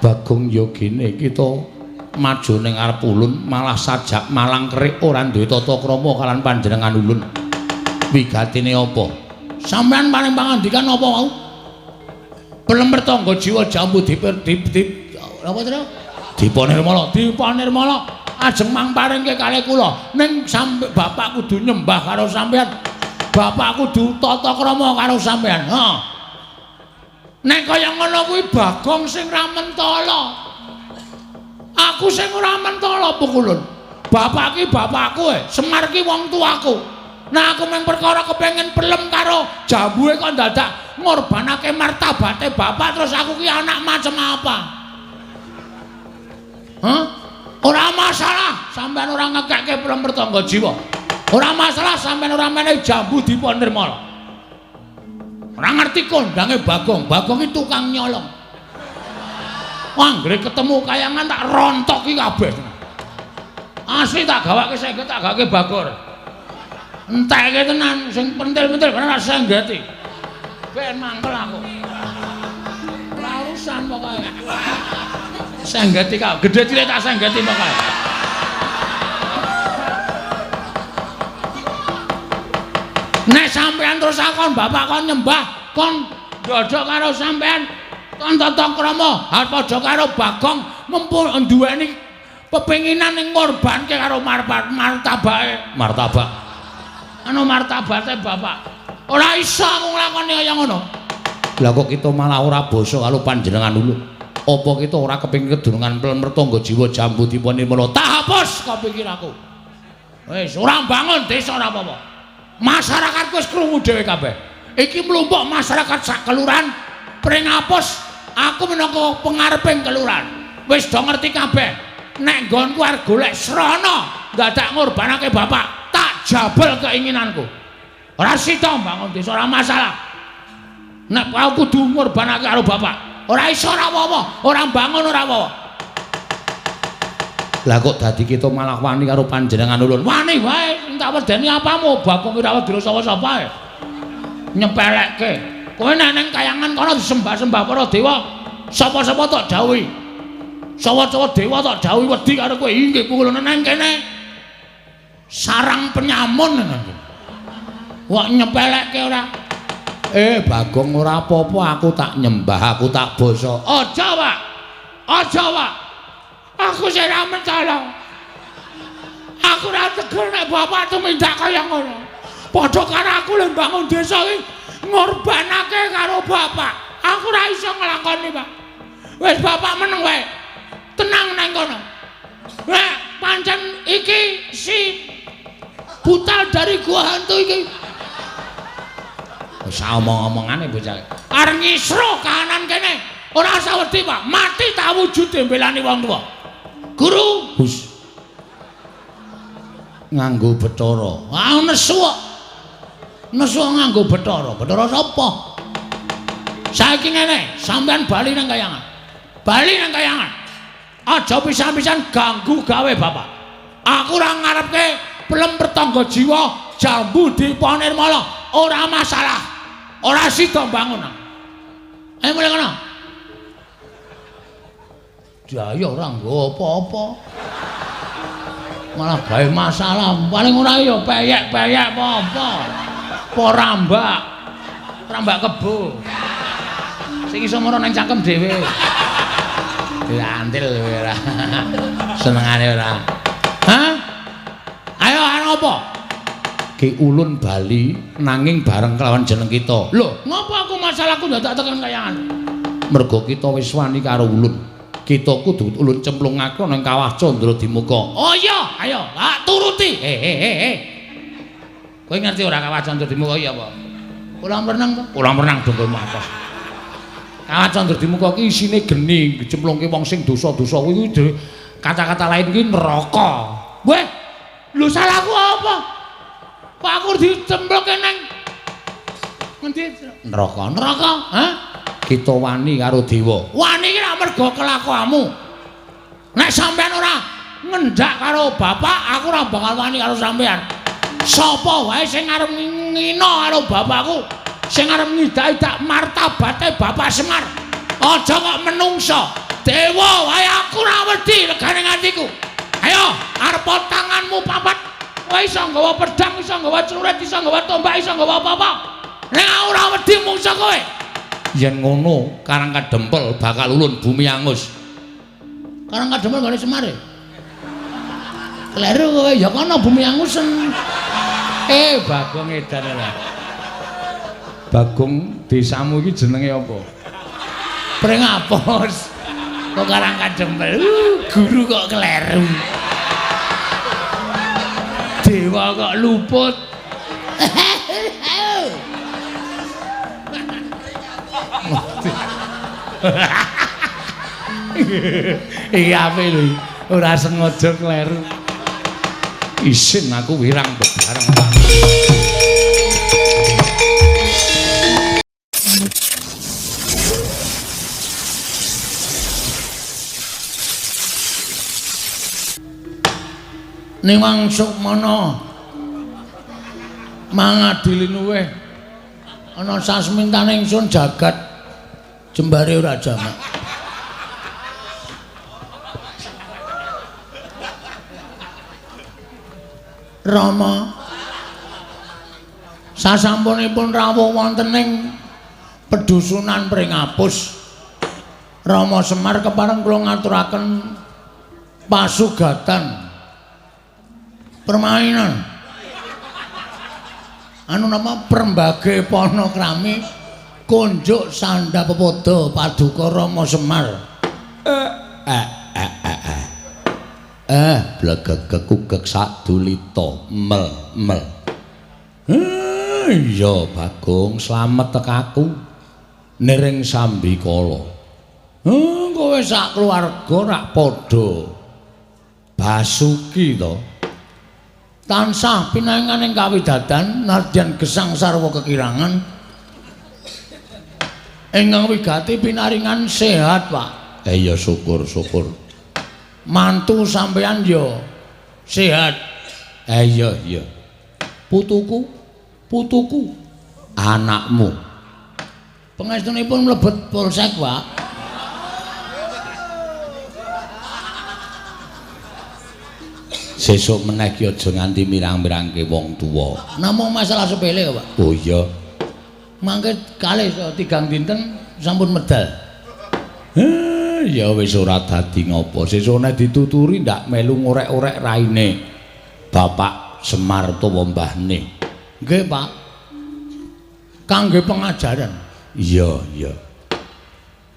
Bagong ya gene kita maju ning arep ulun malah sajak malang kerik ora duwe tata krama kalian panjenengan ulun. Wigatine apa? Sampeyan paring pangandikan apa wau? Pelem pertangga jiwa jambu dip dip apa to? Dipa Nirmala, Dipa Nirmala ajeng mangparingke kalih kula ning sampe bapak kudu nyembah karo sampeyan. Bapak kudu tata krama karo sampeyan. Heeh. Nek kaya ngono kuwi Bagong sing ra mentala. Aku sing ora mentala pukulun. Bapak ki bapakku e, Semar ki wong tuaku. Nah aku mung perkara kepengin pelem karo jambuhe kok dadak ngorbanake martabate bapak terus aku ki anak macam apa? Hah? Ora masalah sampean ora ngekekke pelem pertangga jiwa. Ora masalah sampean ora menehi jambu Dipa Nirmala. Ora ngerti kondange Bagong. Bagong ki tukang nyolong. Anggere ketemu kayangan tak rontoki kabeh. Asli tak gawake sengget tak gawake Bagor. Entekke tenan sing pentil-pentil ben ora senggeti. Ben mangkel aku. Ora urusan pokoke. Senggeti kau, gedhe cilik tak senggeti pokoke. Nek sampean terus akon bapak kon nyembah, kon ndodok karo sampean, kon tata krama, ha padha karo Bagong mempun duweni pepenginan ning ngorbanke karo martabake. Martabak. Anu martabate bapak. Ora iso aku nglakoni kaya ngono. Lah kok kita malah ora basa karo panjenengan ulun. Apa kita ora kepengin kedurungan pelem mertangga jiwa jambu Dipa Nirmala? Tak hapus kok pikir aku. Wis ora bangun desa ora apa-apa. Masyarakat wis krungu dhewe kabeh. Iki mlumpuk masyarakat sak kelurahan Pringapus, aku minangka pengareping kelurahan. Wis do ngerti kabeh. Nek nggonku arep golek srana dadak ngorbanake bapak, tak jabel keinginanku. Ora sida mbangun desa ora masalah. Nek aku kudu ngorbanake karo bapak, ora iso ora apa-apa, ora mbangun ora apa-apa. Lah kok dadi kita malah wani karo panjenengan ulun. Wani wae, sing tak wedeni apamu, Bagong ora wedi sapa-sapa ae. Nyepelekke. Kowe nek nang kayangan kono disembah-sembah para dewa, sapa-sapa tok dawuhi. Sapa-sapa dewa tok dawuhi wedi karo kowe. Inggih kula nang kene. Sarang penyamun nang kene. Kok nyepelekke ora? Bagong ora apa-apa, aku tak nyembah, aku tak basa. Aja, Pak. Aja, Pak. Aku sing ora mentala. Aku ora tegel nek bapak tumindak kaya ngono. Padha karo aku lho mbangun desa iki ngorbanake karo bapak. Aku ora iso nglakoni, Pak. Wis bapak meneng wae. Tenang nang kono. Nek pancen iki si butal dari gua hantu iki. Wis omong-omongane bocah. Arep ngisro kahanan kene. Ora usah wedi, Pak. Mati tak wujude mbelani wong tuwa. Guru, hus. Nganggo Bathara. Ah nesu kok. Nesu nganggo Bathara. Bathara sapa? Saiki ngene, sampean bali nang kayangan. Bali nang kayangan. Aja pisan-pisan ganggu gawe bapak. Aku ora ngarepke pelem pertangga jiwa jambu Dipa Nirmala. Ora masalah. Ora sida mbangun. Ayo mulai kono. Jaya ora nggo apa-apa. Malah gawe masalah. Paling ora ya peyek-peyek apa-apa. Apa rambak. Rambak kebo. Sing iso mara nang cangkem dhewe. Diantil kowe ora. Senengane ora. Hah? Ayo arep apa? Ki Ulun bali nanging bareng kelawan jeneng kita. Lho, ngopo aku masalahku dadak tekan kayangan? Mergo kita wis wani karo Ulun. Kita kudu ulun cemplungake nang kawah Candra Dimuka. Oh iya, ayo, tak turuti. Kowe ngerti ora kawah Candra Dimuka iki apa? Kolam renang to? Kolam renang dongkolmu atos. Kawah Candra Dimuka ki isine geni, cemplungke wong sing dosa-dosa kuwi kata-kata lain ki neraka. Weh, lho salahku apa? Kok aku dicemplungke nang ngendi? Neraka. Neraka, hah? Kita wani karo dewa. Wani ki rak mergo kelakuanmu. Nek sampean ora ngendak karo bapak, aku ora bakal wani karo sampean. Sapa wae sing arep ngina karo bapakku, sing arep ngidak-idak martabate Bapak Semar. Aja kok menungsa. Dewa wae aku ora wedi legane atiku. Ayo, arep tanganmu papat. Kowe iso nggawa pedang, iso nggawa celurit, iso nggawa tombak, iso nggawa apa-apa. Nek aku ora wedi mungsuh kowe. Yen ngono, Karang Kadempel bakal ulun bumi angus. Karang Kadempel nggone Semar. Kleru kowe, ya kono bumi angusen. Bagong edan lah. Bagong desamu iki jenenge apa? Pringapus. Kok Karang Kadempel? Guru kok kleru. Dewa kok luput. Iki ape lho, ora sengaja kleru. Isin aku wirang bebareng. Niwang Sukmana mangadili luweh ana sasmintane ingsun jagat jembare ora jamak. Rama sasampunipun rawuh wonten ing pedusunan Pringapus, Rama Semar kepareng kula ngaturaken pasugatan permainan anu nama Perembage Panakrami kunjuk sandha pepoda paduka Rama Semar. Blegeg kugek sadulita mel mel. Iya Bagong, slamet tekaku niring sambikala. Kowe sak keluarga rak padha Basuki to. Tansah pinaringan ing kawidadan nadyan gesang sarwa kekirangan ingkang wigati pinaringan sehat, Pak. Ya syukur-syukur. Mantu sampeyan ya sehat. Iya iya. Putuku, putuku, anakmu. Pangestunipun mlebet polsek, Pak. Sesuk meneh ki aja nganti mirang-mirangke wong tuwa. Namung masalah sepele, Pak. Oh iya. Mangke kalih tigang dinten sampun medal. Ya wis ora dadi ngopo. Sesuk nek dituturi ndak melu ngorek-orek raine Bapak Semar utawa mbahne. Nggih, Pak. Kangge pengajaran. Iya, iya.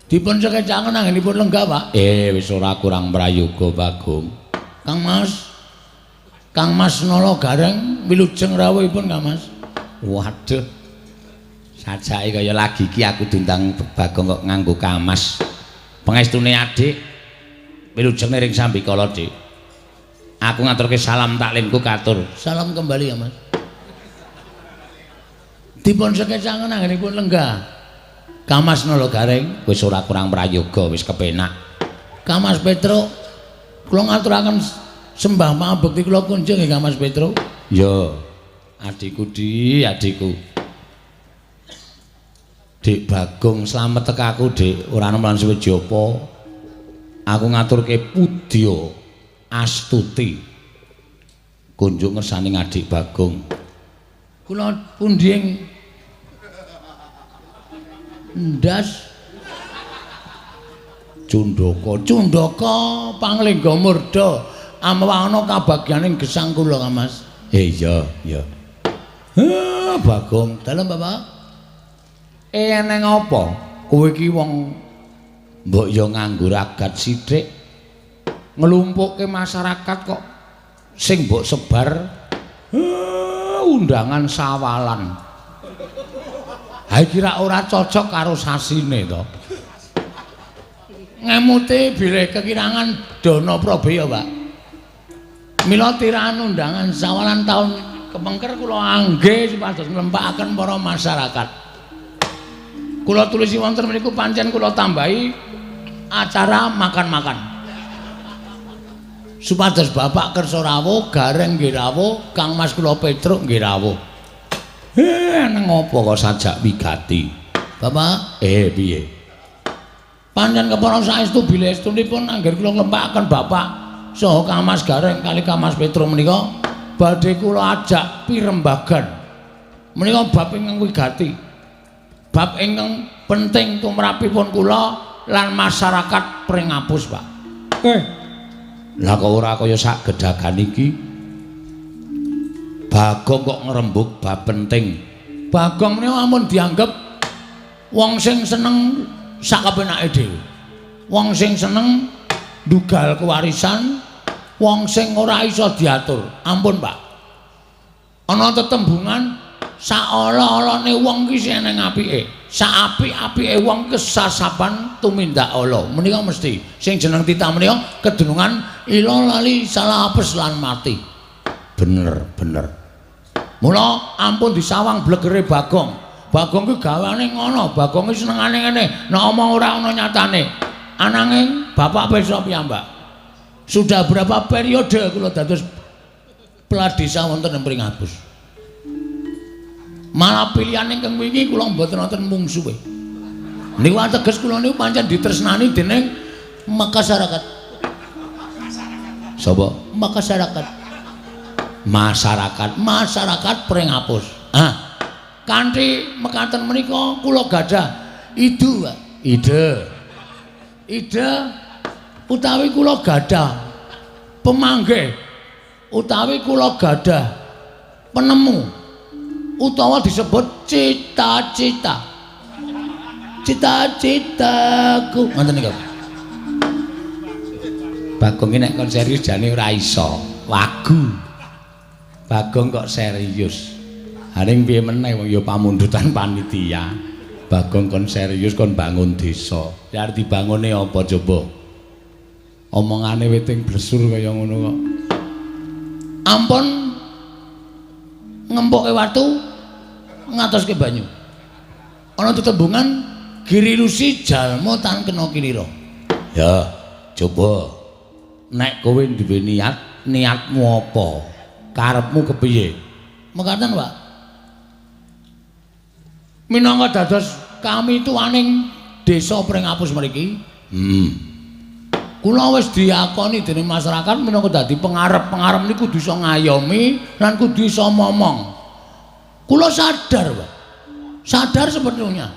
Dipun sekecaken anggenipun lenggah, Pak. Wis ora kurang prayoga, Bagong. Kang Mas. Kang Mas Nala Gareng wilujeng rawuhipun Kang Mas. Waduh. Sajake kaya lagi iki aku diundang Bagong kok nganggo kamas. Pengestune adik wilujeng ring sambikala, Dik. Aku ngaturke salam taklimku katur. Salam kembali ya, Mas. Dipun sekecaken anggenipun lenggah. Kang Mas Nala Gareng wis ora kurang prayoga, wis kepenak. Kang Mas Petruk, kula ngaturaken sembah pangabekti kula kunjung nggih Kang Mas Petruk. Ya, adikku Di, adikku. Dik Bagong slamet tekaku, Dik. Ora ana lan suwe japa. Aku ngaturke pudya astuti. Kunjung ngersane adik Bagong. Kula pundi ing ndas Cundaka, Cundaka panglingga murda amwana kabagyaning gesang kula, Kang Mas. Iya, iya. Bagong, dalem Bapak. Eneng apa? Kowe iki wong mbok ya nganggo ragat sithik nglumpukke masyarakat kok sing mbok sebar undangan sawalan. Ha iki ra ora cocok karo sasine to. Ngemute bilih kekirangan dana prabeya, Pak. Mila tirahan undangan sawalan taun kepengker kula angge supados nglempakaken para masyarakat. Kula tulisi wonten mriku pancen kula tambahi acara makan-makan. Supados Bapak kersa rawuh, Gareng nggih rawuh, Kang Mas kula Petruk nggih rawuh. Nang apa kok sajak wigati? Bapak, piye? Pancen kepara saestu bilih estunipun angger kula nglempakaken bapak saha Kang Mas Gareng kali Kang Mas Petro menika badhe kula ajak pirembagan. Menika bab ingkang wigati. Bab ingkang penting tumrapipun kula lan masyarakat Pringapus, Pak. Lah kok ora kaya sak gedagan iki? Bagong kok ngrembug bab penting. Bagong menika ampun dianggep wong sing seneng sak kepenake dhewe. Wong sing seneng ndugal kewarisan, wong sing ora iso diatur. Ampun, Pak. Ana tetembungan saala-alane wong ki sing eneng apike. Saapik-apike wong kesasapan tumindak ala. Menika mesti sing jeneng titah menika kedunungan ila lali salah apes lan mati. Bener, bener. Mula ampun disawang blegere Bagong. Bagong ki gawane ngono, Bagong ki senengane ngene, nek omong ora ana nyatane. Ananging bapak pirsa piyambak. Sudah berapa periode kula dados kepala desa wonten ing Pringapus. Malah pilihan ingkang wingi kula mboten wonten mungsuhe. Niku ateges kula niku pancen ditresnani dening masyarakat. Sapa? Masyarakat. Masyarakat, masyarakat Pringapus. Ah. Kanthi mekaten menika kula gadah ide, Pak. Ide. Ide utawi kula gadah pemanggih, utawi kula gadah penemu, utawa disebut cita-cita. Cita-citaku. Ngoten niku. Bagong iki nek kon serius jane ora iso. Wagu. Bagong kok serius. Haring piye meneh wong ya pamundutan panitia. Bagong kon serius kon bangun desa. Ya arep dibangune apa coba? Omongane witing blesur kaya ngono kok. Ampun ngempoke watu ngatoske banyu. Ana tetembungan girilusi jalma tan kena kinira. Ya, coba. Nek kowe duwe niat, niatmu apa? Karepmu kepiye? Mekaten, Pak. Minangka dados kami tuaning desa Pringapus mriki. Kula wis diakoni dening masyarakat minangka dadi pengarep-pengarep niku kudu iso ngayomi lan kudu iso momong. Kula sadar, Pak. Sadar sepenuhnya.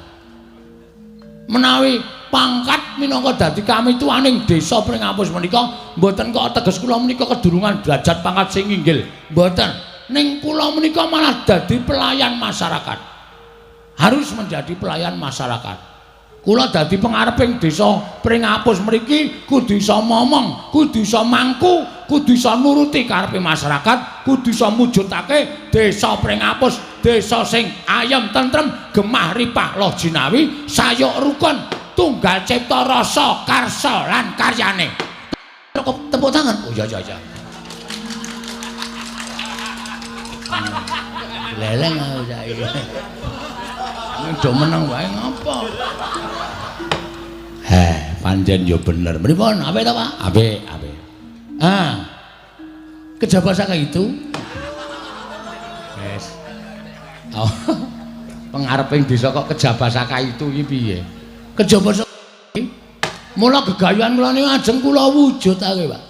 Menawi pangkat minangka dadi kami tuaning desa Pringapus menika mboten kok teges kula menika kedurungan derajat pangkat sing inggil. Mboten. Ning kula menika malah dadi pelayan masyarakat. Harus menjadi pelayan masyarakat. Kula dadi pengareping desa Pringapus mriki kudu iso momong, kudu iso mangku, kudu iso nuruti karepe masyarakat, kudu iso mujudake desa Pringapus, desa sing ayem tentrem, gemah ripah loh jinawi, sayuk rukun, tunggal cipta rasa karsa lan karyane. Tepuk tangan. Oh iya iya iya. Leleng aku saiki. Do meneng wae ngapa? Heh, pancen ya bener. Pripun? Apik ta, Pak? Apik, apik. Ah. Kejaba saka itu. Wes. Oh. Pengareping desa kok kejaba saka itu iki piye? Kejaba saka mula gegayuhan kula niku ajeng kula wujudake, Pak.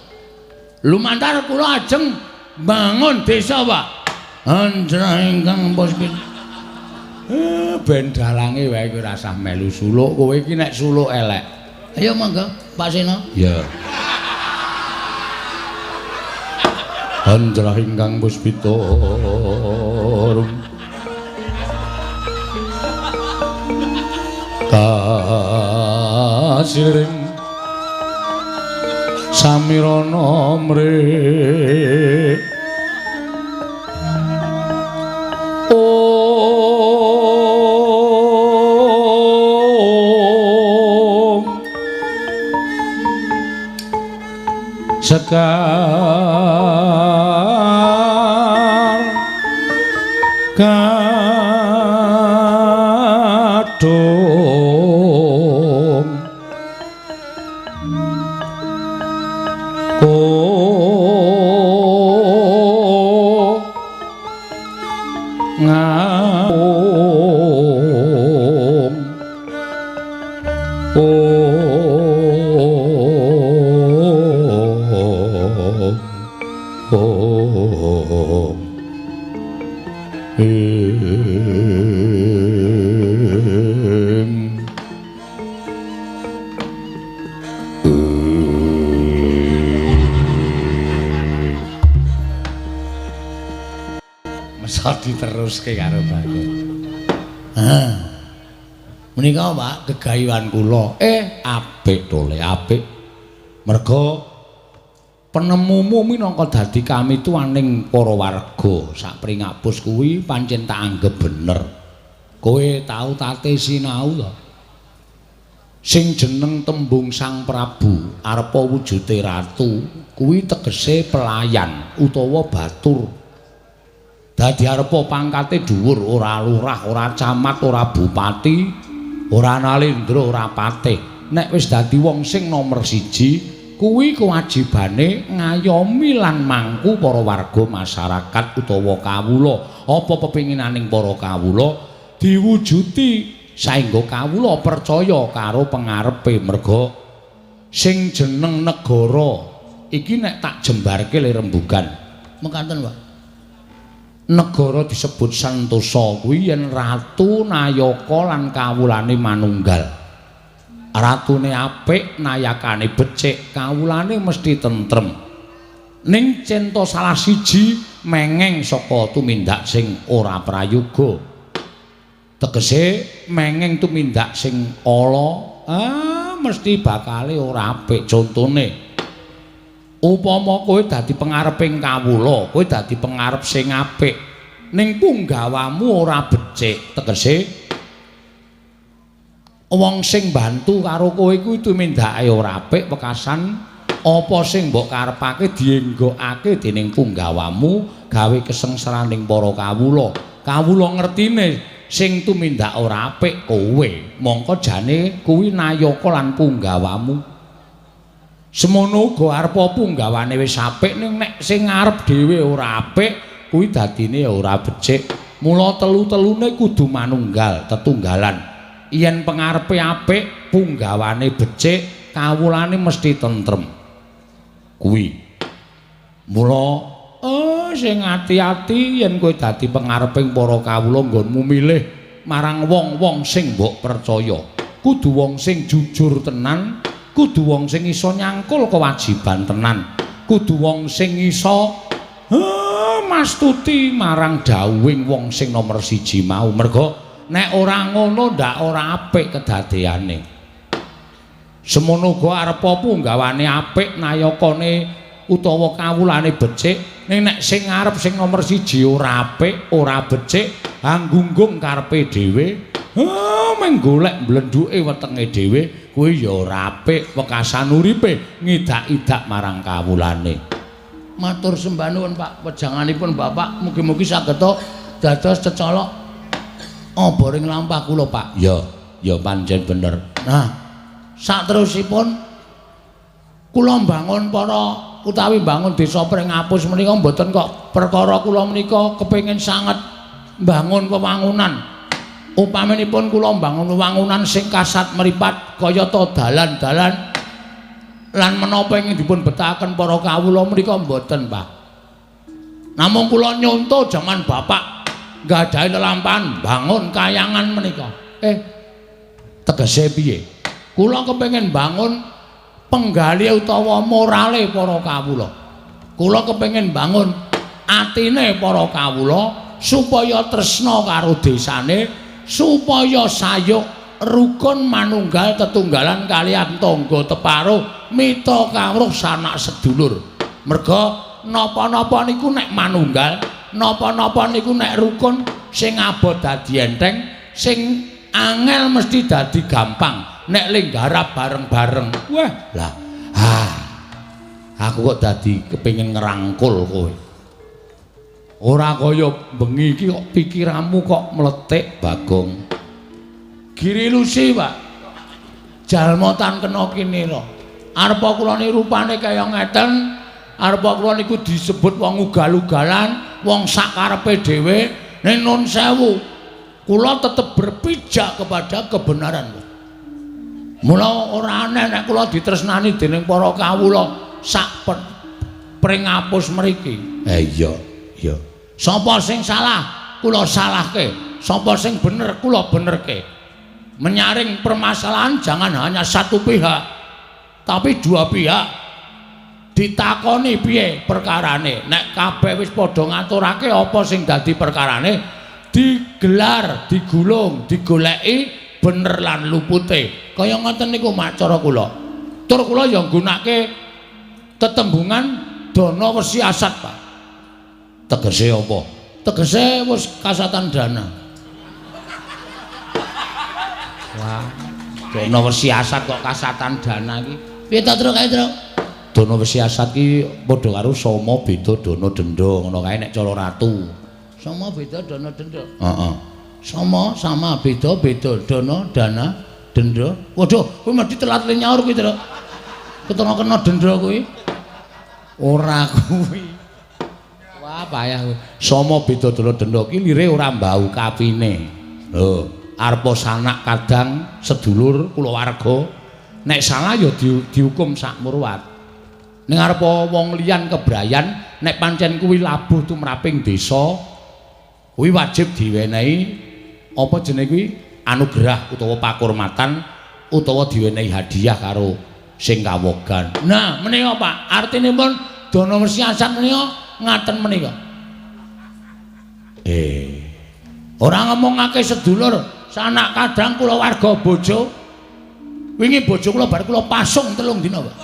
Lumantar kula ajeng bangun desa, Pak. Anjra ingkang puspita. Ben dalange wae kowe rasah melu suluk, kowe iki nek suluk elek. Ayo monggo, Pak Sena. Ya. Anjra ingkang puspita rum. Kasiring samirana mrih. Sekar kadung ko ngaung. Oh. Diteruske karo Bagong. Hah. Menika, Pak, gegayuhan kula. Apik to, Le, apik. Merga penemumu minangka dadi kamituwaning para warga sak Pringapus kuwi pancen tak anggep bener. Kowe tau tate sinau to? Sing jeneng tembung Sang Prabu arepa wujude ratu kuwi tegese pelayan utawa batur. Dadi arepa pangkate dhuwur, ora lurah, ora camat, ora bupati, ora nalendra, ora patih. Nek wis dadi wong sing nomer siji, kuwi kewajibane ngayomi lan mangku para warga masyarakat utawa kawula. Apa pepinginaning para kawula diwujuti saengga kawula percaya karo pengarepe. Merga sing jeneng negara iki nek tak jembarke le rembugan. Mekaten, Pak. Negara disebut Santosa kuwi yen ratu, nayaka lan kawulane manunggal. Ratune apik, nayakane becik, kawulane mesti tentrem. Ning cento salah siji mengeng saka tumindak sing ora prayoga. Tegese mengeng tumindak sing ala, mesti bakale ora apik. Contone, upama kowe dadi pengareping kawula, kowe dadi pengarep sing apik, ning punggawamu ora becik, tegese wong sing bantu karo kowe kuwi tumindake ora apik, wekasan apa sing mbok karepake dienggokake dening punggawamu gawe kesengsaraning para kawula. Kawula ngertine sing tumindak ora apik kowe, mongko jane kuwi nayaka lan punggawamu. Semono uga arepa punggawane wis apik, ning nek sing ngarep dhewe ora apik kuwi dadine ora becik. Mula telu-telune kudu manunggal, tetunggalan. Yen pengarepe apik, punggawane becik, kawulane mesti tentrem. Kuwi. Mula sing ati-ati yen kowe dadi pengareping para kawula nggonmu milih marang wong-wong sing mbok percaya. Kudu wong sing jujur tenan, kudu wong sing iso nyangkul kewajiban tenan, kudu wong sing iso mastuti marang dawuhing wong sing nomer siji mau. Merga nek ora ngono ndak ora apik kedadeane. Semono uga arepa punggawane apik, nayakane utawa kawulane becik, ning nek sing ngarep sing nomer siji ora apik, ora becik, anggunggung karepe dhewe, mung golek mblendhuke wetenge dhewe, kuwi ya ora apik, wekasan uripe ngidak-idak marang kawulane. Matur sembah nuwun, Pak, wejanganipun Bapak mugi-mugi saged dados cecolok oboring lampah kula, Pak. Ya, ya pancen bener. Nah, saterusipun kula mbangun para utawi mbangun desa Pringapus menika mboten kok perkara kula menika kepengin sanget mbangun wewangunan. Upaminipun kula mbangun wewangunan sing kasat mripat kayata dalan-dalan lan menapa ingkang dipun betahaken para kawula menika mboten, Pak. Namung kula nyonto jaman Bapak nggadahi lelampahan bangun kayangan menika. Tegese piye? Kula kepengin bangun penggalih utawa morale para kawula. Kula kepengin bangun atine para kawula supaya tresna karo desane, supaya sayuk rukun manunggal tetunggalan kaliyan tangga teparo, mitra kawruh sanak sedulur. Merga napa-napa niku nek manunggal, napa-napa niku nek rukun, sing abot dadi enteng, sing angel mesti dadi gampang nek le nggarap bareng-bareng. Wah, lah, aku kok dadi kepengin ngerangkul kowe. Ora kaya bengi iki kok pikiranmu kok mletik, Bagong. Giri Lusi, Pak. Jalma tan kena kinira. Arepa kula niku rupane kaya ngeten, arepa kula niku disebut wong ugal-ugalan, wong sakarepe dhewe, ning nun sewu. Kula tetep berpijak kepada kebenaran. Mula ora aneh nek kula ditresnani dening para kawula sak Pringapus mriki. Iya, iya. Sapa sing salah, kula salahke. Sapa sing bener, kula benerke. Menyaring permasalahan jangan hanya satu pihak, tapi dua pihak. Ditakoni piye perkarane. Nek kabeh wis padha ngaturake apa sing dadi perkarane, digelar, digulung, digoleki bener lan lupute. Kaya ngoten niku mak cara kula. Tur kula ya nggunake tetembungan dana wesi asat, Pak. Tegese apa? Tegese wis kasatan dana. Wah, dana wesi asat kok kasatan dana iki. Piye to, Truk? Kae, Truk? Dana wesi asat ki padha karo sama beda dana denda ngono kae nek cara ratu. Sama beda dana denda. Heeh. Sama sama beda beda dana dana denda. Waduh, kuwi mesti telat le nyaur kuwi, Truk. Ketara kena denda kuwi. Ora kuwi. Wah, payah kuwi. Sama beda dana denda ki lire ora mbau kapine. Lho, arepa sanak kadang sedulur kulawarga nek salah ya dihukum sak murwat. Ning arepa wong liyan kebrayan nek pancen kuwi labuh tumraping desa kuwi wajib diwenehi apa jenenge kuwi anugerah utawa pakurmatan utawa diwenehi hadiah karo sing kawogan. Nah, menika Pak, artinipun dana wesi asat menika ngaten menika. Ora ngomongake sedulur, sanak kadang kulawarga bojo. Wingi bojo kula bar kula pasung 3 dina, Pak.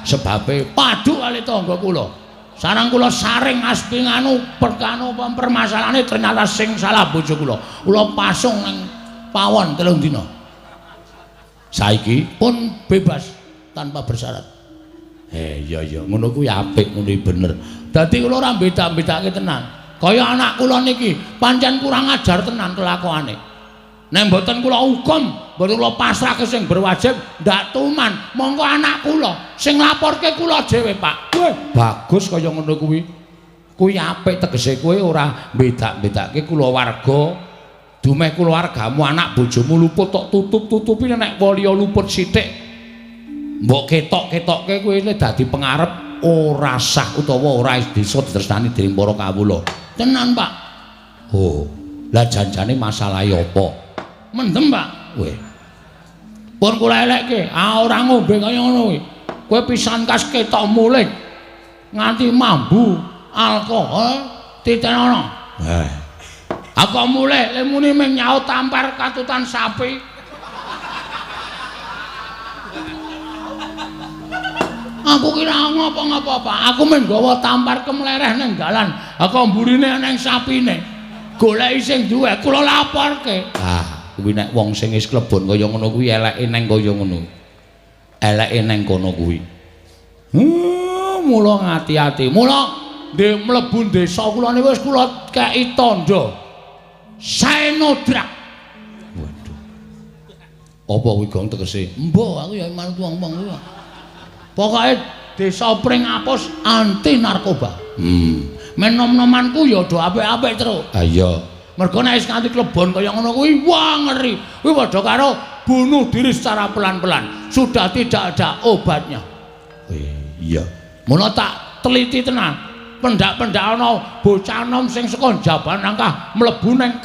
Sebabe padu kali tangga kula. Sarang kula saring aspi nganu perkano permasalahane ternyata sing salah bojo kula. Kula pasung nang pawon 3 dina. Saiki pun bebas tanpa bersyarat. Iya iya ngono kuwi apik, ngono kuwi bener. Dadi kula ora beda-bedake tenan. Kaya anak kula niki pancen kurang ajar tenan kelakuane. Nek mboten kula hukum, mboten kula pasrahke sing berwajib, ndak tuman. Monggo anak kula sing laporke kula dhewe, Pak. Weh, bagus kaya ngono kuwi. Kuwi apik tegese kowe ora bedak-bedake kulawarga. Dumeh kulawargamu anak bojomu luput tok tutup-tutupi nek liya luput sithik. Mbok ketok-ketokke kowe dadi pengarep ora sah utawa ora bisa ditresnani dening para kawula. Tenan, Pak. Oh, lah janjane masalahe apa? Mendem, Pak. Weh. Pun kula elekke, ah ora ngombe kaya ngono kuwi. Kowe pisan kas ketok mulih nganti mambu alkohol titenono. Eh. Aku mulih le muni ming nyaut tampar katutan sapi. Aku kira ngapa-ngapa, Pak. Aku mung gawa tampar kemlereh ning dalan. Aku mburine nang sapine. Goleki sing duwe, kula laporke. Ah, kuwi nek wong sing wis klebon kaya ngono kuwi eleke nang kaya ngono. Eleke nang kono kuwi. Mula ngati-ati. Mula ndek mlebu desa kula niku wis kula kei tandha. Saenodrak. Waduh. Apa kuwi gong tegese? Mbah, aku ya manut wong-wong kuwi. Pokoke desa Pringapus anti narkoba. Men nom-nomanku ya do apik-apik terus. Ha iya. Mergo nek wis nganti klebon kaya ngono kuwi wah ngeri. Kuwi padha karo bunuh diri secara pelan-pelan. Sudah tidak ada obatnya. Iya. Mula tak teliti tenan. Pendak-pendak ana bocah nom sing saka Jaban Nangkah mlebu ning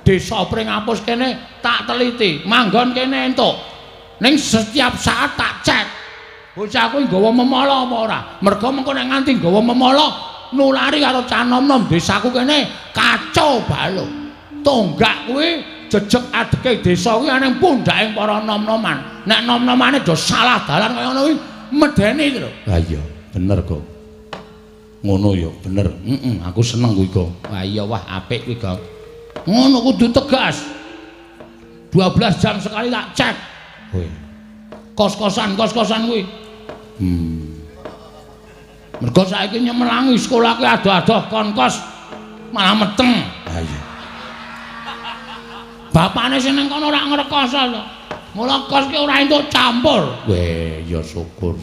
desa Pringapus kene tak teliti. Manggon kene entuk. Ning setiap saat tak cek. Bocah kuwi nggawa memala apa ora? Mergo mengko nek nganti nggawa memala nulari karo cah nom-nom desaku kene kacau balau. Tonggak kuwi jejeg adeke desa kuwi ana ning pundhake para nom-noman. Nek nom-nomane do salah dalan kaya ngono kuwi medeni lho. Ha iya, bener kok. Ngono ya, bener. Heeh, aku seneng kuwi kok. Wah iya, wah apik kuwi kok. Ngono kudu tegas. 12 jam sekali tak cek. Weh. Kos-kosan, kos-kosan kuwi. Mergo saiki nyemelangi sekolah kuwi adoh-adoh kon kos malah meteng. Ha iya. Bapakne sing nang kono ora ngrekoso to. Mula kos ki ora entuk campur. Weh, ya syukur.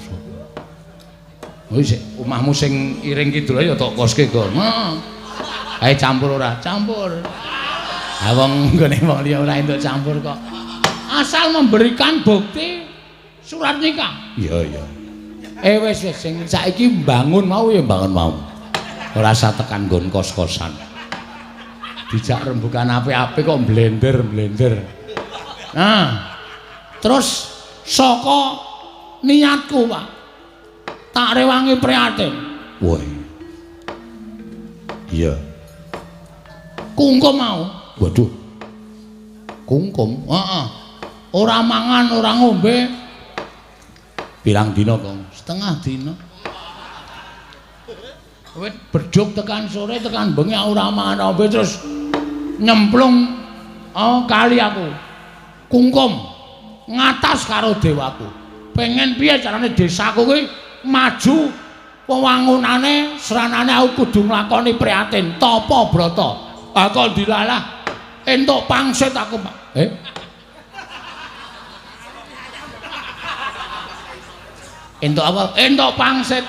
Wis omahmu sing iring kidul ya tok koske kok. Heeh. Ae campur ora? Campur. Ha wong nggone wong liya ora entuk campur kok. Asal memberikan bukti surat nikah. Iya, iya. Wis wis sing saiki mbangun mau ya mbangun mau. Ora usah tekan nggon kos-kosan. Dijak rembukan apik-apik kok blender-blender. Nah, terus saka niatku, Pak. Tak rewangi prihatin. Woi. Iya. Kungkum mau. Waduh. Kungkum? Heeh. Ora mangan, ora ngombe. Pirang dina, Kong? Setengah dina. Wit bedhug tekan sore tekan bengi ora mangan ngombe terus nyemplung kali aku. Kungkum ngatas karo dewaku. Pengen piye carane desaku kuwi maju wewangunane sranane aku kudu nglakoni prihatin tapa brata. Ah kok dilalah entuk pangsit aku, Pak. Entuk apa? Entuk pangsit.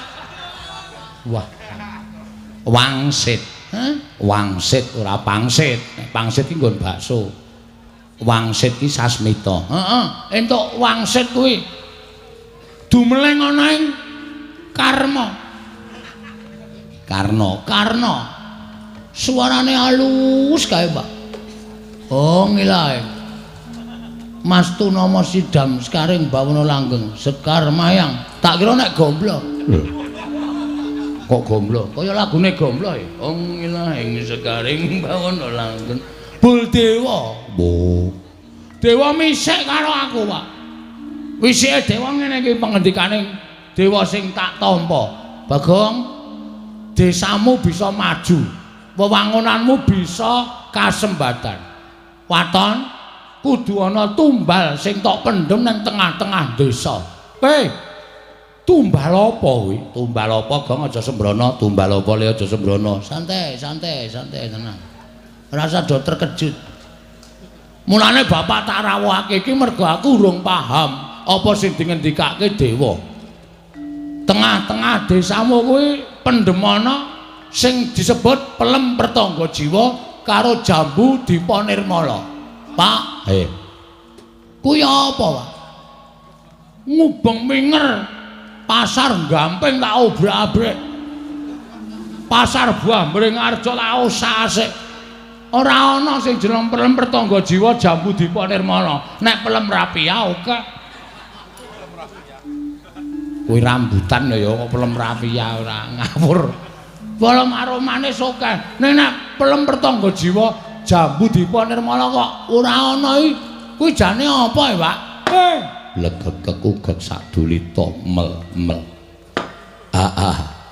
Wah. Wangsit. Hah? Wangsit ora pangsit. Pangsit ki nggon bakso. Wangsit ki sasmita. Heeh, entuk wangsit kuwi. Dumeleng ana ing Karma. Karna, Karna. Suarane halus kae, Pak. Oh, ngilae. Mas Tunama Sidam Sekaring Bawana Langgeng Sekar Mayang. Tak kira nek gomblo. Kok gomblo? Kaya lagune gomblo ya. Oh, ngilae Sekaring Bawana Langgeng. Bul Dewa. Wo. Dewa misik karo aku, Pak. Wisike dewa ngene iki pengendikane dewa sing tak tampa. Bagong, desamu bisa maju, wewangunanmu bisa kasembatan. Waton kudu ana tumbal sing tok pendhem nang tengah-tengah desa. Hei, tumbal apa kuwi? Tumbal apa, Gong? Aja sembrono. Tumbal apa le aja sembrono. Santai, santai, santai tenang. Rasa do terkejut. Mulane bapak tak rawuhake iki mergo aku urung paham apa sing dingendikake dewa. Tengah-tengah desamu kuwi pendemana sing disebut pelem pertangga jiwa karo jambu dipa nirmala. Pak, kuwi apa, Pak? Ngubeng minger pasar Gamping tak obrak-abrik. Pasar buah Mringarjo tak osak-asik. Ora ana sing jeneng pelem pertangga jiwa jambu dipa nirmala. Nek pelem rapia oke. Kuwi rambutan ya kok pelem rafia ora ngawur. Pelem aromane sokeh. Ning nek pelem pertangga jiwa jambu dipa nirmala kok ora ana iki. Kuwi jane apa ya, Pak? Legegek ugek sadulita mel-mel. Ah.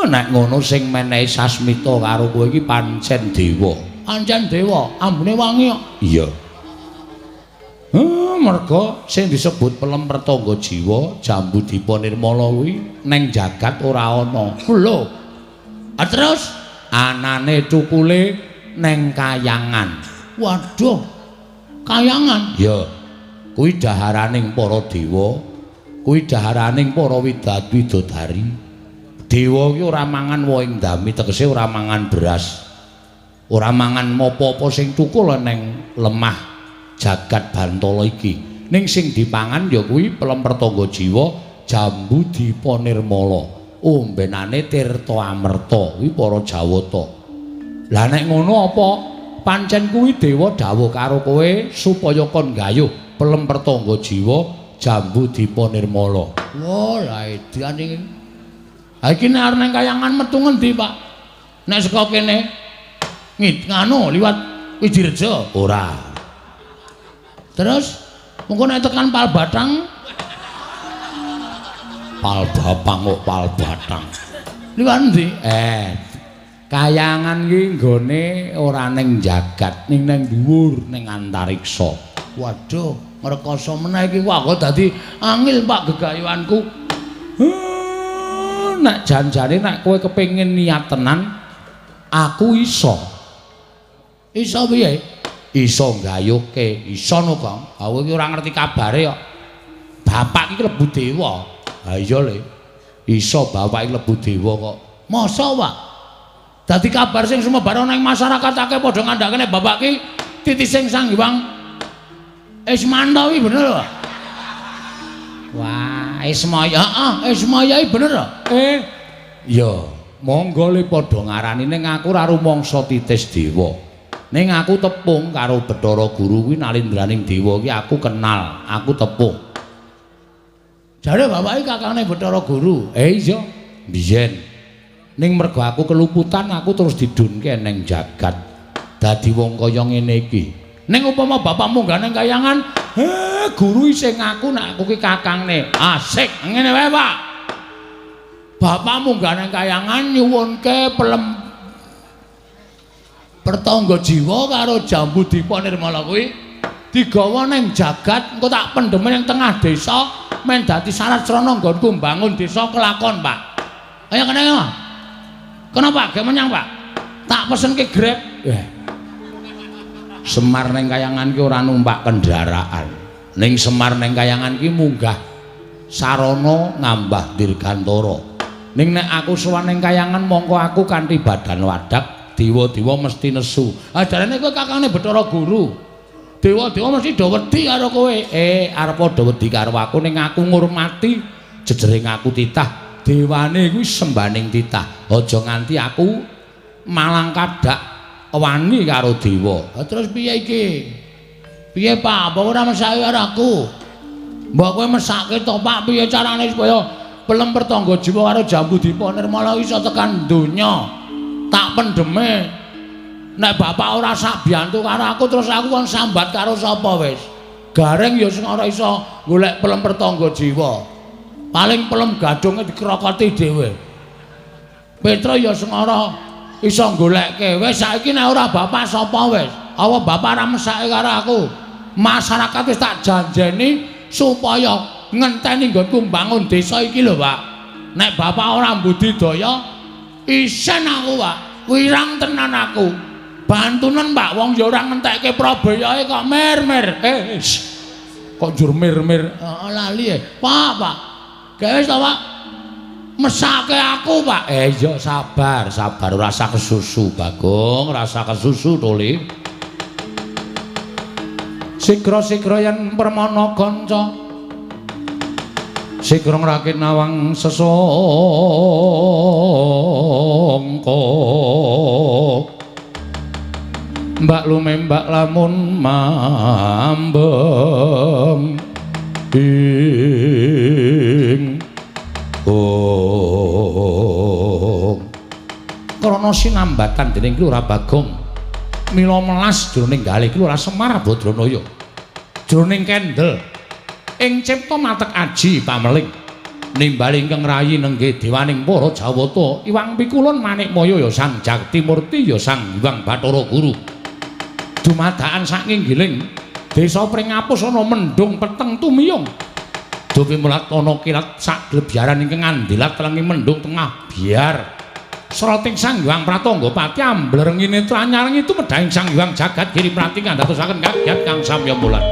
Nek ngono sing menehi sasmita karo kowe iki pancen dewa. Pancen dewa, ambune wangi kok. Iya. Merga sing disebut pelem pertangga jiwa jambu dipa nirmala kuwi neng jagat ora ana. Lho. Ah terus anane cukule neng kayangan. Waduh. Kayangan? Ya. Kuwi daharaning para dewa, kuwi daharaning para widodari. Dewa ki ora mangan wohing dami, tegese ora mangan beras. Ora mangan apa-apa sing cukul neng lemah jagat Bantala iki. Ning sing dipangan ya kuwi pelem pertangga jiwa jambu dipa nirmala. Ombenane tirta amerta kuwi para Jawata. Lah nek ngono apa pancen kuwi dewa dawuh karo kowe supaya kon gayuh pelem pertangga jiwa jambu dipa nirmala. Wah, lah edan iki. Ha iki nek arep nang kayangan metu ngendi, Pak? Nek saka kene nganu liwat Wijirejo? Ora. Terus mengko nek tekan Palbatang, Palbapang kok Palbatang. Liwat endi? Kayangan ki nggone ora ning jagat, ning nang dhuwur ning antariksa. Waduh, ngrekoso meneh iki. Wah, kok dadi angil, Pak, gegayuhanku. Nek janjane nek kowe kepengin niat tenan, aku iso. Iso piye? Iso nggayuhke, iso no, Kang. Aku iki ora ngerti kabare kok. Bapak iki klebu dewa. Ha iya le. Iso bapak iki klebu dewa kok. Masa, Pak? Dadi kabar sing sumebar ana ing masyarakat akeh padha ngandhakene nek bapak ki titising Sang Hyang Ismanta kuwi bener, Pak? Wah, Ismaya, heeh, Ismaya iki bener lho. Ya, monggo le padha ngarani ning aku ora rumangsa titis dewa. Ning aku tepung karo Bathara Guru kuwi nalindraning dewa ki aku kenal, aku tepung. Jare bapak iki kakangne Bathara Guru. Iya, biyen. Ning mergo aku keluputan aku terus didunke ning jagat. Dadi wong kaya ngene iki. Ning upama bapak munggah ning kayangan, guru isih ngaku nek aku ki kakangne. Asik, ngene wae, Pak. Bapak munggah ning kayangan nyuwunke pelem pertangga jiwa karo jambu dipa nirmala kuwi digawa ning jagat, engko tak pendheme ning tengah desa men dadi syarat srana nggonku mbangun desa kelakon, Pak. Ayo kene ya. Kenapa? Gak menyang, Pak. Tak pesenke Grab. Semar ning kayangan ki ora numpak kendaraan. Ning Semar ning kayangan ki munggah sarana ngambah dirgantara. Ning nek aku sowan ning kayangan mongko aku kanthi badan wadak, dewa-dewa mesti nesu. Ah jarene kowe kakangne Bathara Guru. Dewa-dewa mesti do wedi karo kowe. Arep padha wedi karo aku ning aku ngurmati jejering aku titah. Dewane kuwi sembaning titah. Aja nganti aku malang kadak wani karo dewa. Terus piye iki? Piye, Pak? Apa ora mesake karo aku? Mbok kowe mesake to, Pak, piye carane supaya pelem pertangga jiwa karo jambu dipa nirmala iso tekan donya? Tak pendheme. Nek bapak ora sak biyantu karo aku terus aku kon sambat karo sapa wis? Gareng ya sing ora iso golek pelem pertangga jiwa. Paling pelem gadhunge dikrokoti dhewe. Petra ya sing ora iso goleke. Wis saiki nek ora bapak sapa wis? Apa bapak ora mesake karo aku? Masyarakat wis tak janjeni supaya ngenteni nggonku mbangun desa iki lho, Pak. Nek bapak ora mbudidaya isen aku, Pak. Wirang tenan aku. Bantunen, Pak, wong ya ora ngentekke prabayae kok mir-mir. Kok njur mir-mir. Lali e. Pak, Pak. Gawe wis to, Pak. Mesake aku, Pak. Iya sabar, sabar ora usah kesusu, Bagong, ora usah kesusu tuli. Sigra-sigra yen permana kanca. Sigra ngrakit nawang sesangka. Mbak lumembak lamun mambeng ing ong. Krana sinambatan dening Lurah Bagong mila melas jroning galih Lurah Semar Badranaya jroning kendel ing cipta matek aji pameling nimbali ingkang rayi nenggih dewaning para Jawata Iwang Pikulun Manikmaya ya Sang Jagtimurti ya Sang Hyang Bathara Guru. Dumadakan saking giling desa Pringapus ana mendung peteng tumiyung. Dupi mulat ana kilat saglebyaran ingkang andilat lenging mendung tengah biar. Srating Sang Hyang Pratangga Pati amblerengine netra nyarengi tumedhahing Sang Hyang Jagat Giri Prati kandhatosaken kagiat kang samya mulat.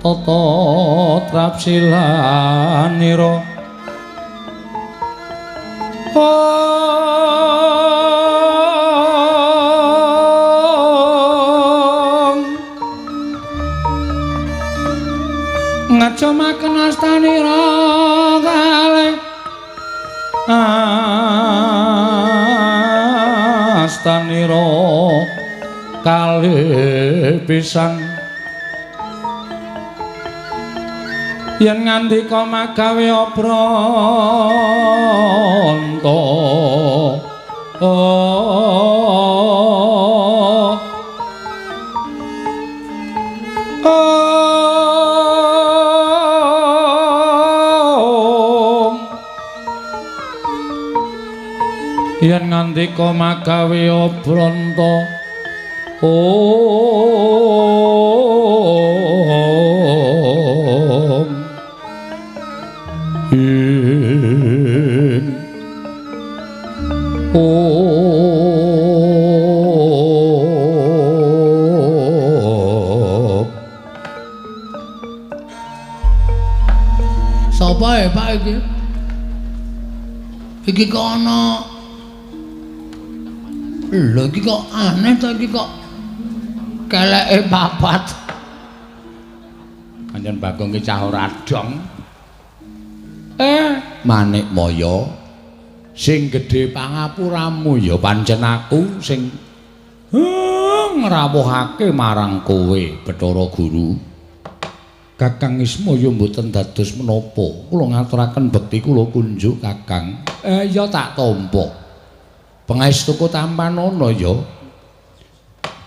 Tata trapsilanira. Om ngacomaken astanira kalih astanira kalih pisan yen ngandika magawe obranta. Om yen ngandika magawe obranta. Om ing Om. Sapa ya Pak iki? Iki kok ana lho iki kok aneh to iki kok keleke papat. Pancen Bagong ki cah ora dong. Manikmaya sing gedhe pangapuramu ya pancen aku sing ngrawuhake marang kowe Bathara Guru. Kakang Ismaya mboten dados menapa. Kula ngaturaken bekti kula kunjuk Kakang. Ya tak tampa. Pangestuku tampanana ya.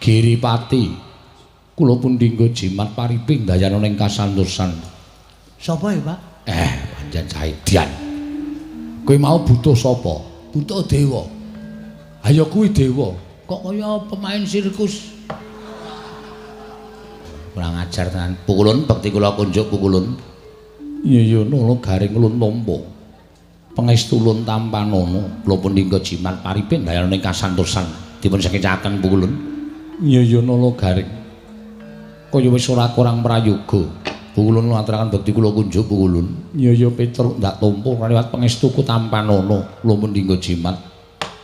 Giripati kula pun dinggo jimat pariping dayana ning kasantosan. Sapa ya, Pak? Pancen Saidian. Kowe mau butuh sapa? Butuh dewa. Ayo kuwi dewa. Kok kaya pemain sirkus. Kurang ajar tenan. Pukulun bekti kula kunjuk pukulun. Iya ya nala garing ulun tampa. Pangestu ulun tampanana. Kula pun dinggo jimat pariping dayana ning kasantosan. Dipun sekecaken pukulun. Iya ya nala garing. Kaya wis ora kurang prayoga. Pukulun ngaturaken bekti kula kunjuk pukulun. Iya ya Petruk ndak tampa liwat pangestuku tampanana. Kula pun dinggo jimat.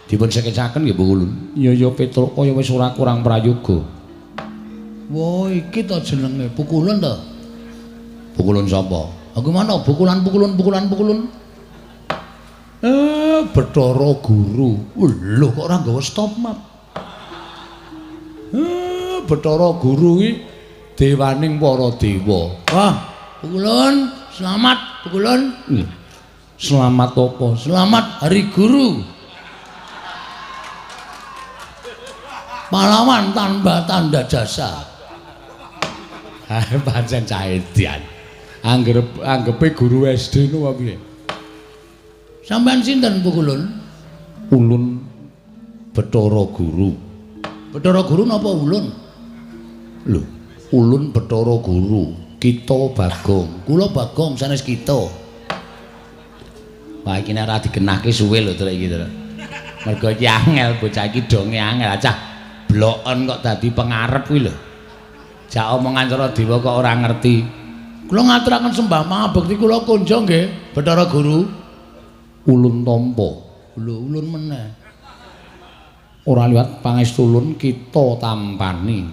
Dipun sekecaken nggih pukulun. Iya ya Petruk kaya wis ora kurang prayoga. Wah, iki to jenenge pukulun to. Pukulun sapa? Aku mana pukulan pukulun pukulan pukulun. Bathara Guru. Lho kok ora nggawa stop map. Bathara Guru iki dewaning para dewa. Wah, pukulun, selamat pukulun. Selamat apa? Selamat Hari Guru. Pahlawan tanpa tanda jasa. Pancen caedian. Anggepe guru SD nu apa piye? Sampeyan sinten pukulun? Ulun Bathara Guru. Bathara Guru napa ulun? Lho, ulun Bathara Guru, kita Bagong. Kula Bagong sanes kita. Wah, iki nek ora digenahke suwe lho trek iki, Truk. Mergo iki angel bocah iki donge angel cah. Bloken kok dadi pengarep kuwi lho. Jak omongan cara dewa kok ora ngerti. Kula ngaturaken sembah mangabekti kula kunjung nggih, Bathara Guru. Ulun tampa. Lho, ulun meneh. Ora liwat pangestu ulun kita tampani.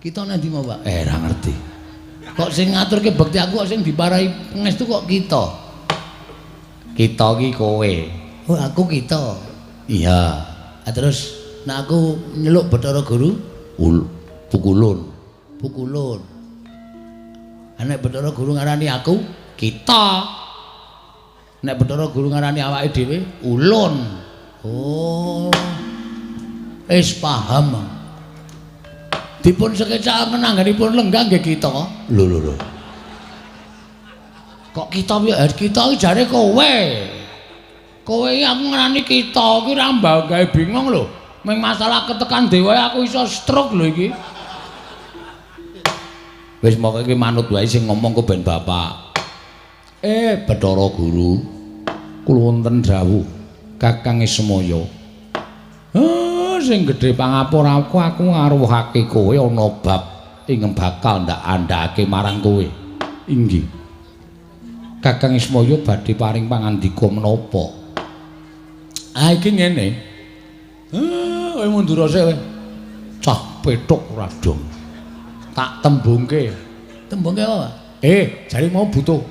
Kita nang ndi mau, Pak? Ora ngerti. Kok sing ngaturke bekti aku kok sing diparai pangestu kok kita? Kita iki kowe. Oh, aku kita. Iya. Ah, terus nek aku nyeluk Bathara Guru, pukulun. Pukulun. Nek Bathara Guru ngarani aku, kita. Nek Bathara Guru ngarani awake dhewe, ulun. Oh. Wis paham. Dipun sekecakaken anggenipun lenggah nggih kita. Lho lho lho. Kok kita piye? Kita iki jare kowe. Kowe iki aku ngarani kita iki ora gawe bingung lho. Ming masalah ketekan dewa aku iso stroke lho iki. Wis moke iki manut wae sing ngomong ku ben bapak. Bathara Guru, kula wonten dawuh Kakang Ismaya. Sing gedhe pangapuraku aku ngaruhake kowe ana bab ingkang bakal ndak andhake marang kowe. Inggih. Kakang Ismaya badhe paring pangandika menapa? Ah iki ngene. Kowe mundur sik kowe. Cah pethuk ora dong. Tak tembungke. Tembungke apa? Jare mau butuh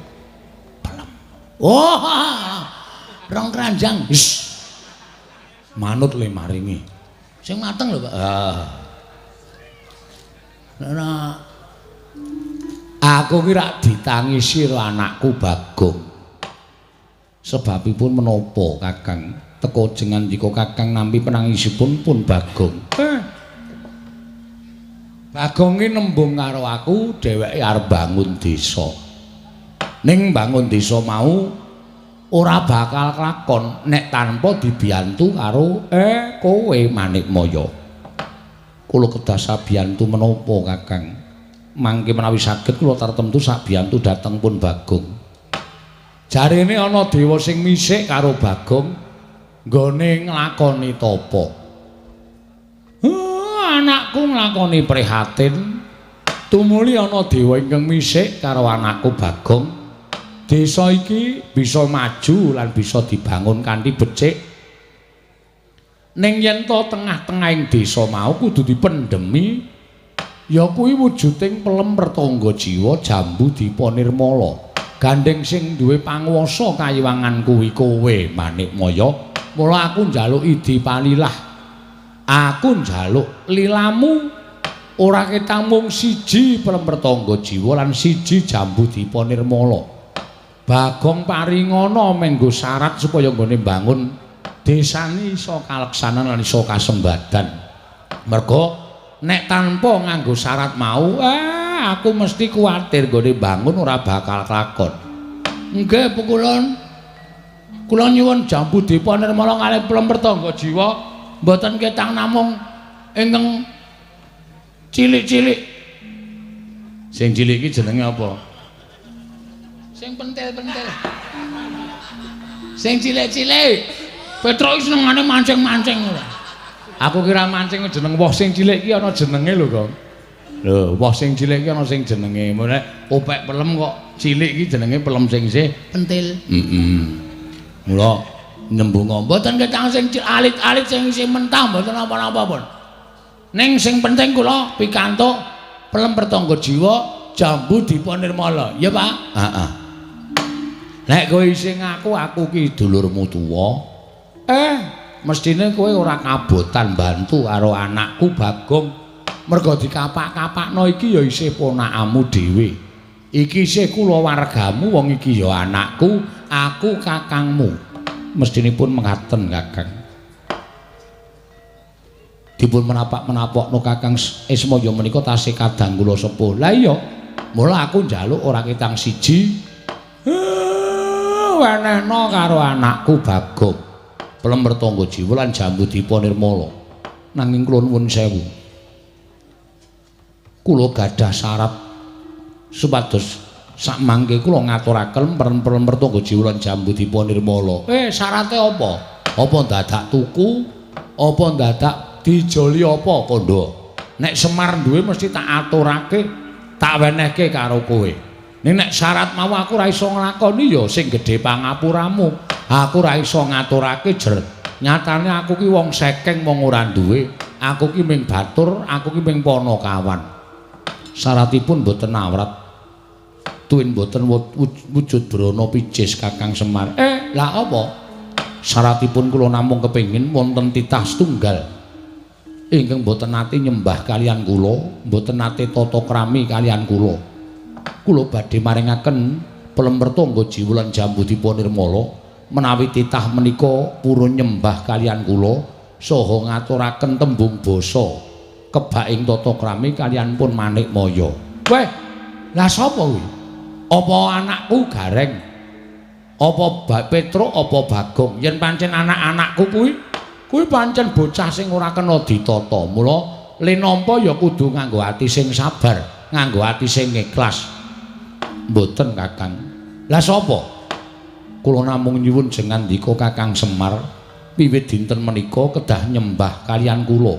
pelem. Oh, rong keranjang. Wis. Manut le maringi. Sing mateng lho, Pak. Ah. Ora aku ki rak ditangisi karo anakku Bagong. Sebabipun menapa, Kakang? Teka jengandika Kakang nampi penangisipun pun Bagong. Bagong ki nembung karo aku, dheweke arep bangun desa. Ning bangun desa mau ora bakal kelakon nek tanpa dibiyantu karo kowe Manikmaya. Kula kedah sabiyantu menapa, Kakang? Mangke menawi saged kula tartemtu sabiyantu dhateng pun Bagong. Jarene ana dewa sing misik karo Bagong nggone nglakoni tapa. Anakku nglakoni prihatin, tumuli ana dewa ingkang misik karo anakku Bagong. Desa iki bisa maju lan bisa dibangun kanthi becik. Ning yen to tengah-tengahing desa mau kudu dipendhemi, ya kuwi wujuding pelem pertangga jiwa jambu dipa nirmala. Gandeng sing duwe panguwasa kayiwangan kuwi kowe Manikmaya. Mula aku njaluk idi palilah. Aku njaluk lilamu ora ketang mung siji pelem pertangga jiwa lan siji jambu dipa nirmala. Bagong paringana menggo syarat supaya nggone mbangun desane iso kaleksanan lan iso kasembadan. Merga nek tanpa nganggo syarat mau, aku mesti kuwatir nggone mbangun ora bakal kelakon. Nggih, pukulun. Kula nyuwun jambu dipa nirmala kalih pelem pertangga jiwa mboten ketang namung ingkang cilik-cilik. Sing cilik iki jenenge apa? Sing pentil-pentil. Sing cilik-cilik. Petruk iki senengane mancing-mancing ora. Aku kira mancing jeneng woh sing cilik iki ana jenenge lho, Kang. Lho, woh sing cilik iki ana sing jenenge. Mulane opek pelem kok cilik iki jenenge pelem sing isih pentil. Heeh. Mula nyembunga mboten ketang sing alit-alit sing isih mentah mboten napa-napa pun. Ning sing penting kula pikantuk pelem pertangga jiwa jambu dipa nirmala. Ya, Pak? Heeh. Nek kowe isih ngaku aku ki dulurmu tuwa, mestine kowe ora kabotan bantu karo anakku Bagong. Merga dikapak-kapakno iki ya isih ponakanmu dhewe. Iki isih kulawargamu, wong iki ya anakku, aku kakangmu. Mestinipun mengaten, Kakang. Dipun menapak-menapokno Kakang Ismaya menika tasih kadang kula sepuh. Lah iya, mula aku njaluk ora ketang siji. Wenehno karo anakku Bagong. Pelem pertangga jiwa lan jambu dipa nirmala. Nanging kula nuwun sewu. Kula gadah syarat supados sakmangke kula ngaturaken pelem pertangga jiwa lan jambu dipa nirmala. Syarate apa? Apa dadak tuku? Apa dadak dijoli apa kandha? Nek Semar duwe mesti tak aturake, tak wenehke karo kowe. Ning nek syarat mau aku ora iso nglakoni ya sing gedhe pangapuramu. Aku ora iso ngaturake jer. Nyatane aku ki wong sekeng, wong ora duwe. Aku ki ming batur, aku ki ming panakawan. Syaratipun mboten awrat. Tuwin mboten wujud brana picis Kakang Semar. Lah apa? Syaratipun kula namung kepengin wonten titah setunggal ingkang mboten nate nyembah kaliyan kula, mboten nate tata krami kaliyan kula. Kula badhe maringaken pelem pertangga jiwa lan jambu dipa nirmala menawi titah menika purun nyembah kaliyan kula saha ngaturaken tembung basa kebak ing tata krami kaliyan pun Manikmaya. Weh, lah sapa kuwi? Apa anakku Gareng? Apa Petruk apa Bagong? Yen pancen anak-anakku kuwi, kuwi pancen bocah sing ora kena ditata. Mula le nampa ya kudu nganggo ati sing sabar, nganggo ati sing ikhlas. Mboten, Kakang. Lah sapa? Kula namung nyuwun jengandika Kakang Semar, wiwit dinten menika kedah nyembah kaliyan kula.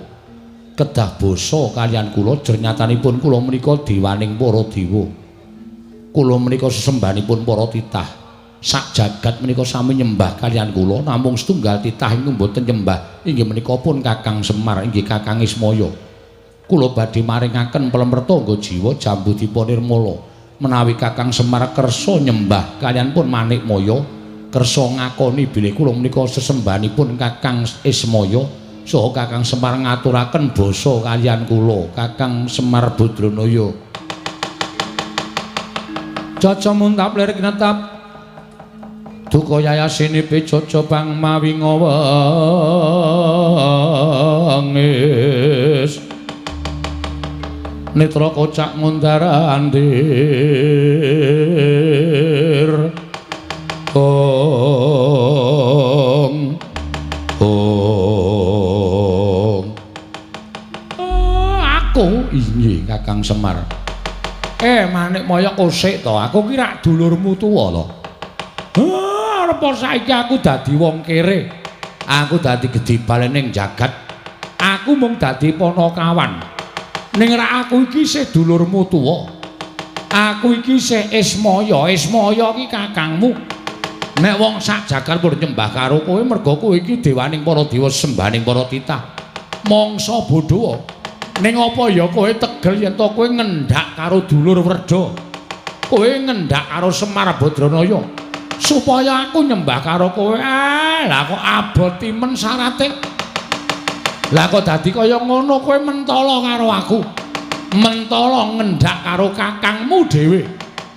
Kedah basa kaliyan kula jernyatanipun kula menika dewaning para dewa. Kula menika sesembahanipun para titah. Sak jagat menika sami nyembah kaliyan kula, namung setunggal titah ingkang boten nyembah inggih menika pun Kakang Semar, inggih Kakang Ismaya. Kula badhe maringaken pelem tangga jiwa Jambu Dipa Nirmala. Menawi Kakang Semar kersa nyembah kaliyan pun Manikmaya, kersa ngakoni bilih kula menika sesembahanipun Kakang Ismaya, saha Kakang Semar ngaturaken basa kaliyan kula, Kakang Semar Badranaya. Caca muntap lirik netap duka yayasine becaca bang mawi ngawengis netra kocak ngundar andir ong ong. Aku inggih Kakang Semar. Manikmaya kosik to, aku ki rak dulurmu tuwa to. Arep saiki aku dadi wong kere. Aku dadi gedhe balening jagat. Aku mung dadi panakawan. Ning rak aku iki isih dulurmu tuwa. Aku iki isih Ismaya. Ismaya iki kakangmu. Nek wong sak jagat pun nyembah karo kowe merga kowe iki dewaning para dewa, sembahaning para titah. Mangsa bodho. Ning apa ya kowe tegel yen to kowe ngendak karo dulur Werda. Kowe ngendak karo Semar Badranaya supaya aku nyembah karo kowe. Lah kok abot timen syarate. Lah kok dadi kaya ngono kowe mentala karo aku. Mentala ngendak karo kakangmu dhewe.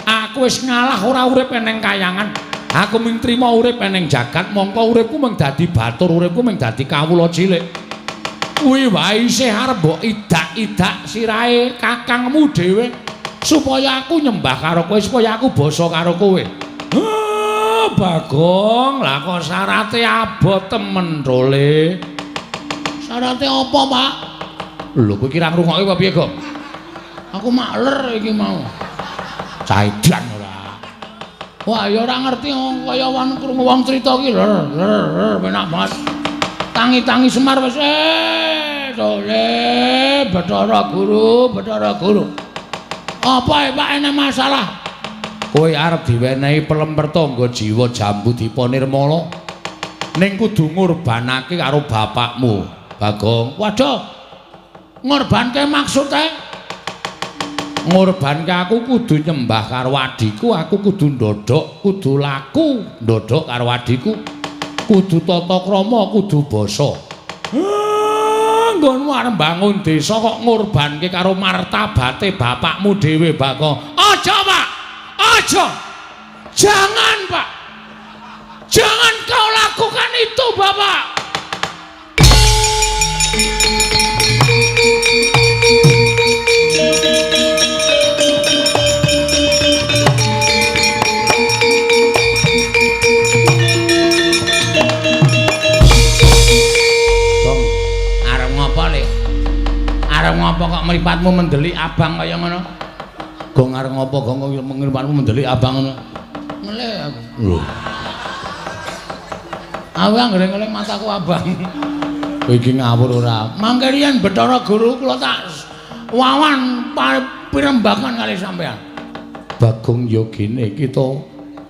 Aku wis ngalah ora urip eneng kayangan. Aku mung trima urip eneng jagat, mongko uripku mung dadi batur, uripku mung dadi kawula cilik. Kuwi wae isih arep mbok idak-idak sirahe kakangmu dhewe supaya aku nyembah karo kowe, supaya aku basa karo kowe. Bagong, lah kok syarate abot temen to, Le. Syarate apa, Pak? Lho, kowe iki ra ngrungokke apa piye, Gong? Aku makler iki mau. Caidan ora. Wah, ya ora ngerti kaya wong krungu wong crita iki ler ler ler penak banget. Tangi-tangi Semar wis dole Bathara Guru, Bathara Guru. Apa Pak ene masalah? Kowe arep diwenehi pelem pertangga jiwa Jambu Dipa Nirmala. Ning kudu ngurbanake karo bapakmu, Bagong. Waduh. Ngorbanke maksude? Ngorbanke aku kudu nyembah karo adhiku, aku kudu ndodhok, kudu laku ndodhok karo adhiku. Kudu tata krama, kudu basa. Nggonmu arep mbangun desa kok ngorbanke karo martabate bapakmu dhewe, Bagong. Aja, Pak. Aja. Jangan, Pak. Jangan kau lakukan itu, Bapak. Bang, arep ngopo, Le? Arep ngopo kok mripatmu mendelik abang kaya ngono? Gong arep ngopo gong kok mripatmu mendelik abang ngono? Ngelih aku. Lho. Aku anggere ngelih mataku abang. Kowe iki ngawur ora? Mangke riyen Bathara Guru kula tak wawan pirembagan kali sampean. Bagong ya gene kita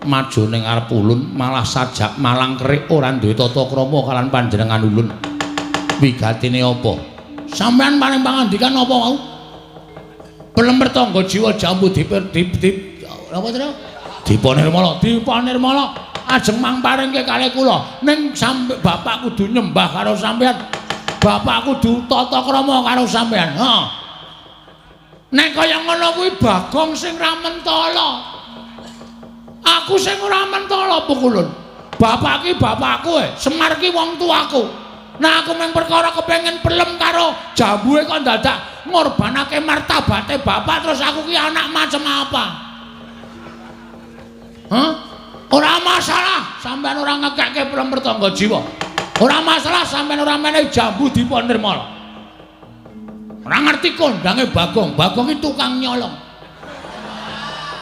maju ning arep ulun malah sajak malang kerik ora duwe tata krama kalian panjenengan ulun. Wigatine apa? Sampean paring pangandikan apa wau? Pelem pertangga jiwa Jambu dip dip apa to? Dipa Nirmala, Dipa Nirmala ajeng mangparingke kalih kula. Ning sampe bapak kudu nyembah karo sampean. Bapak kudu tata krama karo sampean. Heeh. Nek kaya ngono kuwi Bagong sing ra mentala. Aku sing ora mentala pukulun. Bapak ki bapakku, Semar ki wong tuaku. Nah aku mung perkara kepengin pelem karo jambuhe kok dadak ngorbanake martabate bapak terus aku ki anak macam apa? Hah? Ora masalah sampean ora ngekekke pelem pertangga jiwa. Ora masalah sampean ora menehi jambu Dipa Nirmala. Ora ngerti kondange Bagong. Bagong ki tukang nyolong.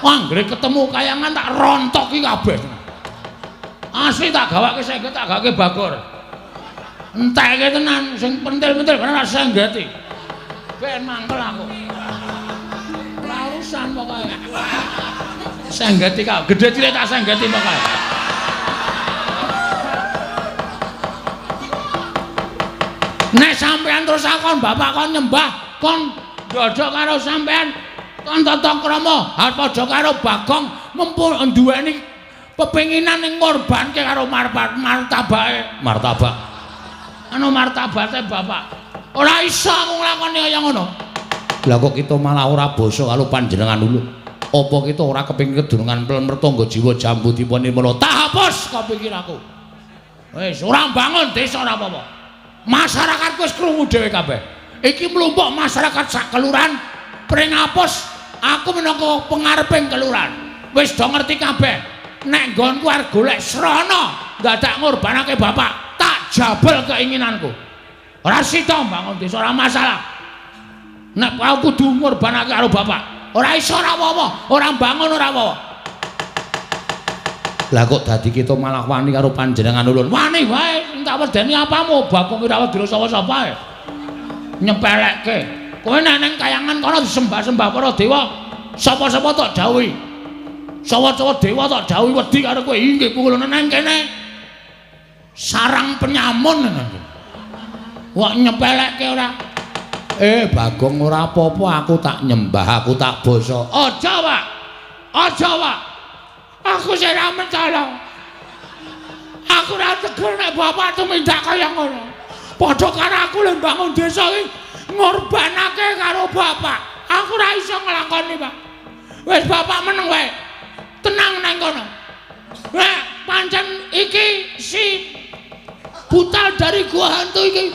Anggere ketemu kayangan tak rontoki kabeh. Asli tak gawake sengget tak gawake Bagor. Entekke tenan sing pentil-pentil bener tak senggeti. Ben mangkel aku. Ora urusan pokoke. Senggeti kau, gedhe cilik tak senggeti pokoke. Nek sampean terus akon bapak kon nyembah, kon ndodok karo sampean, kon tata krama, padha karo Bagong mempun duweni pepenginan ning ngorbanke karo martabake. Martabak. Anu martabate bapak. Ora iso aku nglakoni kaya ngono. Lah kok kita malah ora basa karo panjenengan ulun. Apa kita ora kepengin kedunungan Mertangga Jiwa Jambu Dipa Nirmala? Tak hapus kok pikirku. Wis ora bangun desa ora apa-apa. Masyarakat wis krungu dhewe kabeh. Iki mlumpuk masyarakat sak kelurahan Pringapus, aku minangka pengareping kelurahan. Wis do ngerti kabeh. Nek nggonku arep golek srana dadak ngorbanake bapak, tak jabel keinginanku. Ora sida mbangun desa ora masalah. Nek aku kudu ngorbanake karo bapak, ora iso ora apa-apa, ora mbangun ora apa-apa. Lah kok dadi kita malah wani karo panjenengan ulun. Wani wae, sing tak wedeni apamu, Bagong ora wedi sapa-sapa ae. Nyepelekke. Kowe nek nang kayangan kono disembah-sembah para dewa, sapa-sapa tok dawuhi. Sapa-sapa dewa tok dawuhi wedi karo kowe. Inggih kula nang kene. Sarang penyamun ngono. Kok nyepelekke ora? Bagong ora apa-apa, aku tak nyembah, aku tak basa. Aja, Pak. Aja, Pak. Aku sing ora mentala. Aku ora tegel nek bapak tumindak kaya ngono. Padha karo aku lho mbangun desa iki ngorbanake karo bapak. Aku ora iso nglakoni, Pak. Wis bapak meneng wae. Tenang nang kono. Nek pancen iki si butal dari gua hantu iki.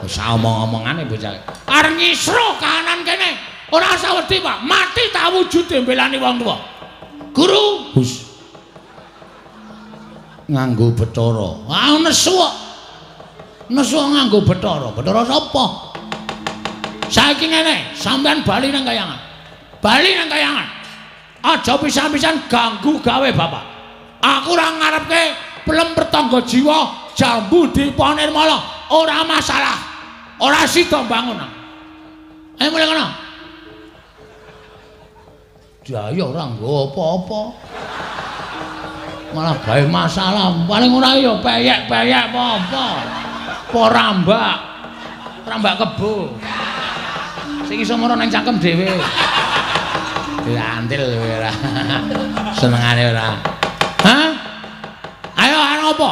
Wis omong-omongane bocah. Arep ngisro kahanan kene. Ora usah wedi, Pak. Mati tak wujude mbelani wong tuwa. Guru, hus. Nganggo Bathara. Ah nesu kok. Nesu nganggo Bathara. Bathara sapa? Saiki ngene, sampean bali nang kayangan. Bali nang kayangan. Aja pisan-pisan ganggu gawe bapak. Aku ora ngarepke pelem Pertangga Jiwa Jambu Dipa Nirmala. Ora masalah. Ora sida mbangun. Ayo mulih kono. Jaya ora nggo apa-apa. Malah gawe masalah. Paling ora ya peyek-peyek apa-apa. Apa rambak. Rambak kebo. Sing iso moro nang cangkem dhewe. Diantil kowe ora. Senengane ora. Hah? Ayo arep apa?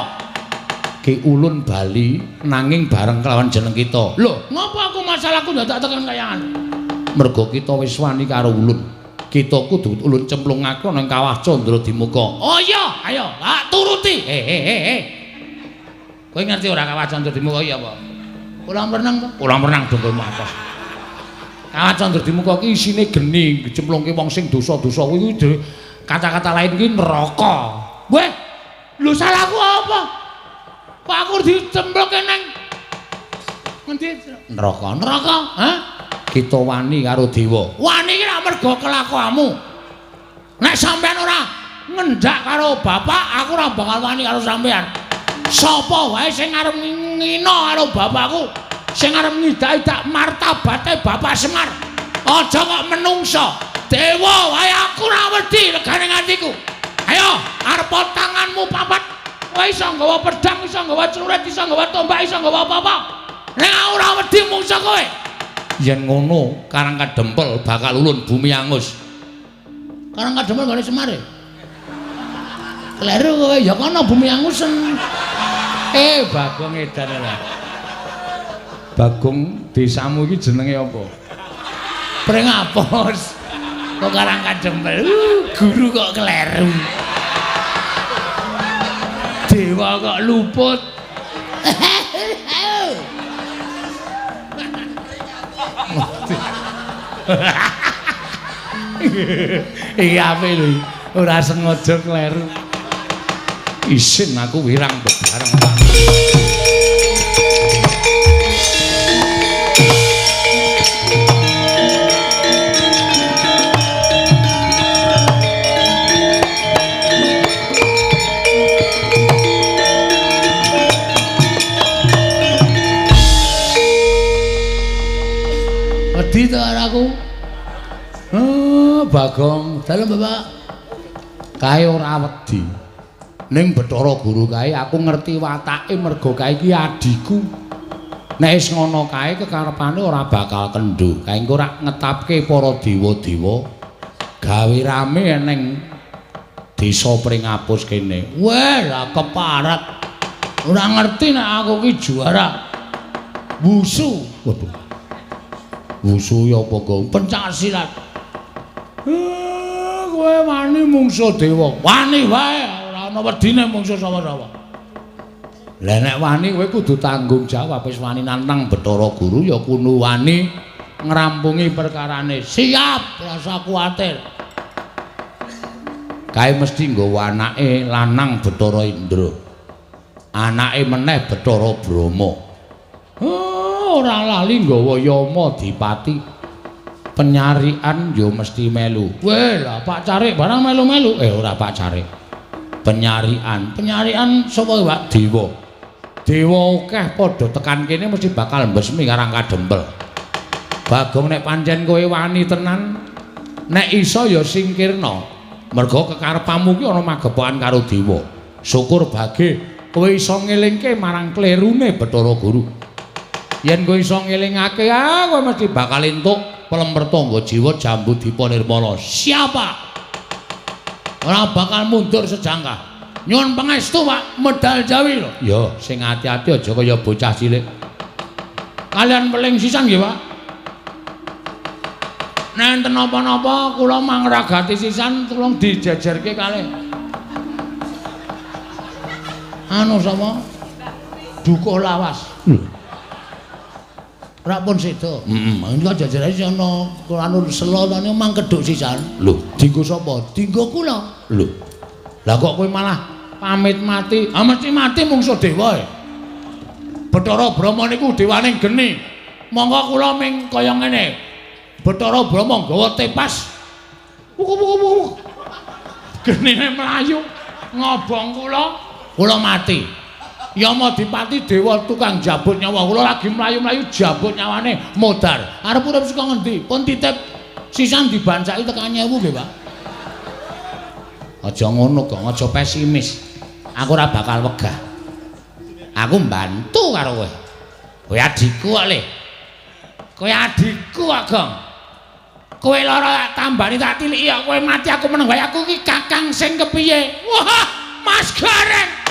Ki Ulun bali nanging bareng kelawan jeneng kita. Lho, ngopo aku masalahku ndak tekan kayangan? Mergo kita wis wani karo Ulun. Kita kudu ulun cemplungake nang kawah Candra Dimuka. Oh iya, ayo, tak turuti. Kowe ngerti ora kawah Candra Dimuka iki apa? Kolam renang to? Kolam renang dongkolmu atos. Kawah Candra Dimuka iki isine geni, cemplungke wong sing dosa-dosa kuwi kata-kata lain ki neraka. Weh, lho salahku apa? Kok aku dicemplungke nang ngendi? Neraka. Neraka, hah? Kita wani karo dewa. Wani iki rak mergo kelakuanmu. Nek sampean ora ngendak karo bapak, aku ora bakal wani karo sampean. Sapa wae sing arep ngina karo bapakku, sing arep ngidak-idak martabate Bapak Semar. Aja kok menungsa. Dewa wae aku ora wedi regane atiku. Ayo, arep tanganmu papat. Kowe iso nggawa pedang, iso nggawa celurit, iso nggawa tombak, iso nggawa apa-apa. Nek aku ora wedi mungsa kowe. Yen ngono Karang Kadempel bakal ulun bumi angus. Karang Kadempel nggone Semar e. Kleru kowe ya kono bumi angusen. Bagong edan lah. Bagong desamu iki jenenge apa? Pringapus. Kok Karang Kadempel? Guru kok kleru. Dewa kok luput. Iki ape lho, ora sengaja kleru. Isin aku wirang bebareng. Wedi to karo aku? Oh, Bagong, dalem Bapak. Kae ora wedi. Ning Bathara Guru kae aku ngerti watake merga kae iki adhiku. Nek wis ngono kae kekarepane ora bakal kendho. Kae engko rak ngetapke para dewa-dewa gawe rame ning desa Pringapus kene. Weh, lah keparat. Ora ngerti nek aku ki juara wusu. Waduh. Wusu ya apa, Gong? Pencak silat. Kowe wani mungsuh dewa. Wani wae, ora ana wedine mungsuh sapa-sapa. Lah nek wani kowe kudu tanggung jawab, wis wani nantang Bathara Guru ya kudu wani ngrampungi perkarane. Siap, rasa kuwatir. Kae mesti nggawa anake lanang Bathara Indra. Anake meneh Bathara Brahma. Oh, ora lali nggawa Yama Dipati. Penyarian ya mesti melu. Weh, lah Pak Carik barang melu-melu. Ora Pak Carik. Penyarian. Penyarian sapa Pak? Dewa. Dewa akeh padha tekan kene mesti bakal mbesmi Karang Kadempel. Bagong nek pancen kowe wani tenan, nek iso ya singkirna. Merga kekarepanmu ki ana magepokan karo dewa. Syukur bage kowe iso ngelingke marang klerune Bathara Guru. Yen kowe iso ngelingake, ah kowe mesti bakal entuk pelemper tangga jiwa Jambu Dipa Nirmala. Siapa? Ora bakal mundur sejangkah. Nyuwun pangestu, Pak, medal Jawi lho. Ya, sing ati-ati aja kaya bocah cilik. Kalian peling sisan nggih, Pak. Nek enten napa-napa kula mangragati sisan tulung dijejerke kalih. Anu sapa? Dukuh lawas. Lho. Ora pun sedo. Heeh, engko jejerane ana anu sela tane mang kedhuk sisan. Lho, dinggo sapa? Dinggo kula. Lho. Lah kok kowe malah pamit mati? Ah mesti mati mungsuh dewa e. Bathara Brahma niku dewaning geni. Monggo kula ming kaya ngene. Bathara Brahma nggawa tepas. Wuku. Genine mlayu ngobong kula, kula mati. Yama Dipati dewa tukang jabut nyawa. Kula lagi mlayu-mlayu jabut nyawane modar. Arep urip saka ngendi? Pun titip sisan dibancaki tekan 1000 nggih, Pak. Aja ngono kok, aja pesimis. Aku ora bakal wegah. Aku mbantu karo kowe. Kowe adhiku kok, Le. Kowe adhiku kok, Gong. Kowe lara tak tambani tak tiliki kok kowe mati aku meneng wae. Aku iki kakang sing kepiye? Wah, Mas Gareng.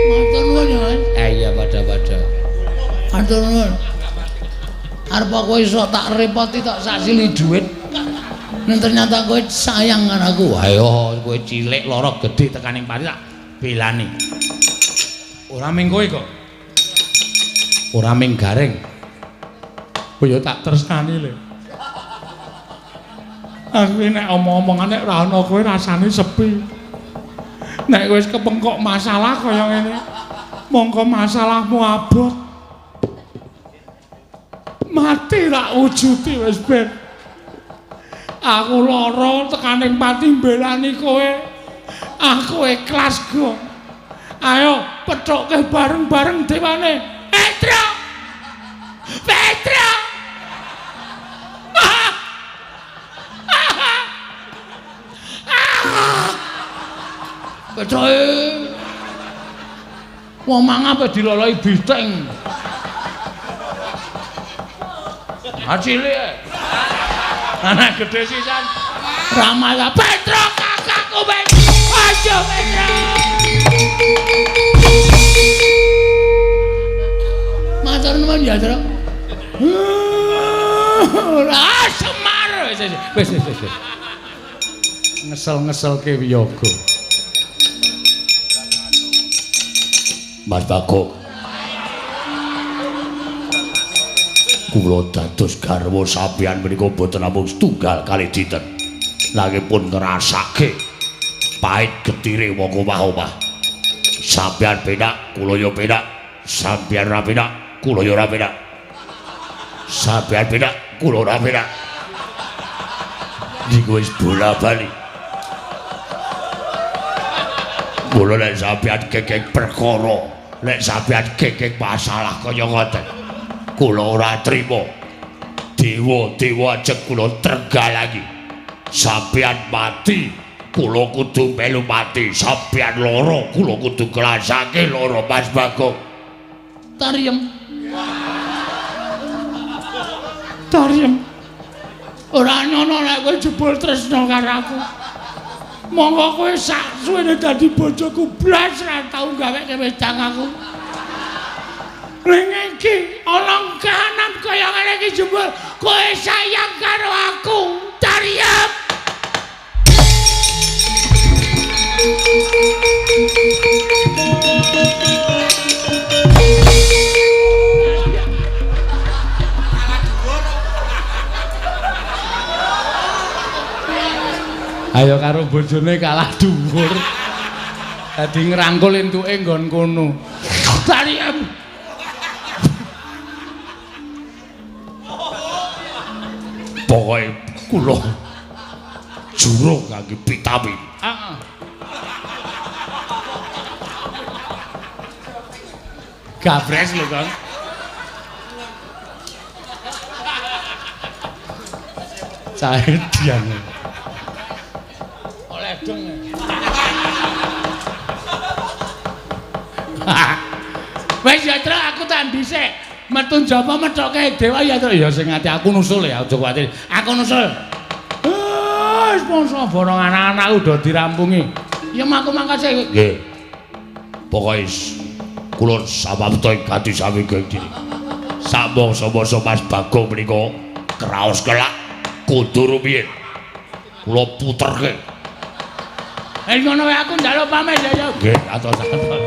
Matur nuwun ya, Mas. Iya padha-padha. Matur nuwun. Arep kowe iso tak repoti tak sasili dhuwit. Nek ternyata kowe sayang karo aku. Ayo kowe cilik lara gedhe tekaning pati tak belani. Ora ming kowe kok. Ora ming Gareng. Kowe ya tak tresnani le. Aku nek omong-omongan nek ora ana kowe rasane sepi. Nek wis kepengkok masalah kaya ngene, mongko masalahmu abot. Mati rak wujude wis ben. Aku lara tekaning pati mbelani kowe. Aku ikhlas, Gong. Ayo pethukke bareng-bareng dewane. Petro! Petro! Pethoke. Wong mangape diloloi biteng. Ah cilik. Anak gedhe sisan. Ramaya Petro kakakku Petro. Aja Petro. Matur nuwun ya, Tro. Ora Semar. Wis wis wis. Ngesel-ngeselke wiyaga. Mas Bagong. Kula dados garwa sampeyan menika boten namung setunggal kali dinten. Nanging pun ngrasake pait getire wong omah-omah. Sampeyan penak, kula ya penak. Sampeyan ora penak, kula ya ora penak. Sampeyan penak, kula ora penak. Niku wis bola-bali. Mula lek sampeyan kekek perkara, lek sampeyan kekek masalah kaya ngoten, kula ora trima. Dewa-dewa ajeng kula trenggalangi. Sampeyan mati, kula kudu melu mati. Sampeyan lara, kula kudu ngrasake lara Mas Bagong. Tariem. Tariem. Ora nyono nek kowe jebul tresna karo aku. Monggo kowe sak suwene dadi bojoku blas ra tau gaweke wedang aku. Ning iki ana kahanan kaya ngene iki jebul kowe sayang karo aku. Tariem. Ayo karo bojone kalah dhuwur. Dadi ngrangkul entuke nggon kono. Tariem. Pokoke kula juru kangge vitamin. Heeh. Gabres lho, Kang. Cahe dian. Oleh dong. Wis ya, Truk, aku tak dhisik. Metu njaba methoke dewa ya, Truk. Ya sing ati aku nusul ya, aja kuwatir. Aku nusul. Wis mongso borong anak-anak udah dirampungi. Ya aku mangkat sik. Nggih. Pokoke kula samapta ing gati sami diri. Samangsa-mangsa Mas Bagong menika kraos kelak kudu rumiyin. Kula puterke. Eh ngono wae aku njaluk pamit ya ya. Nggih, atos-atos.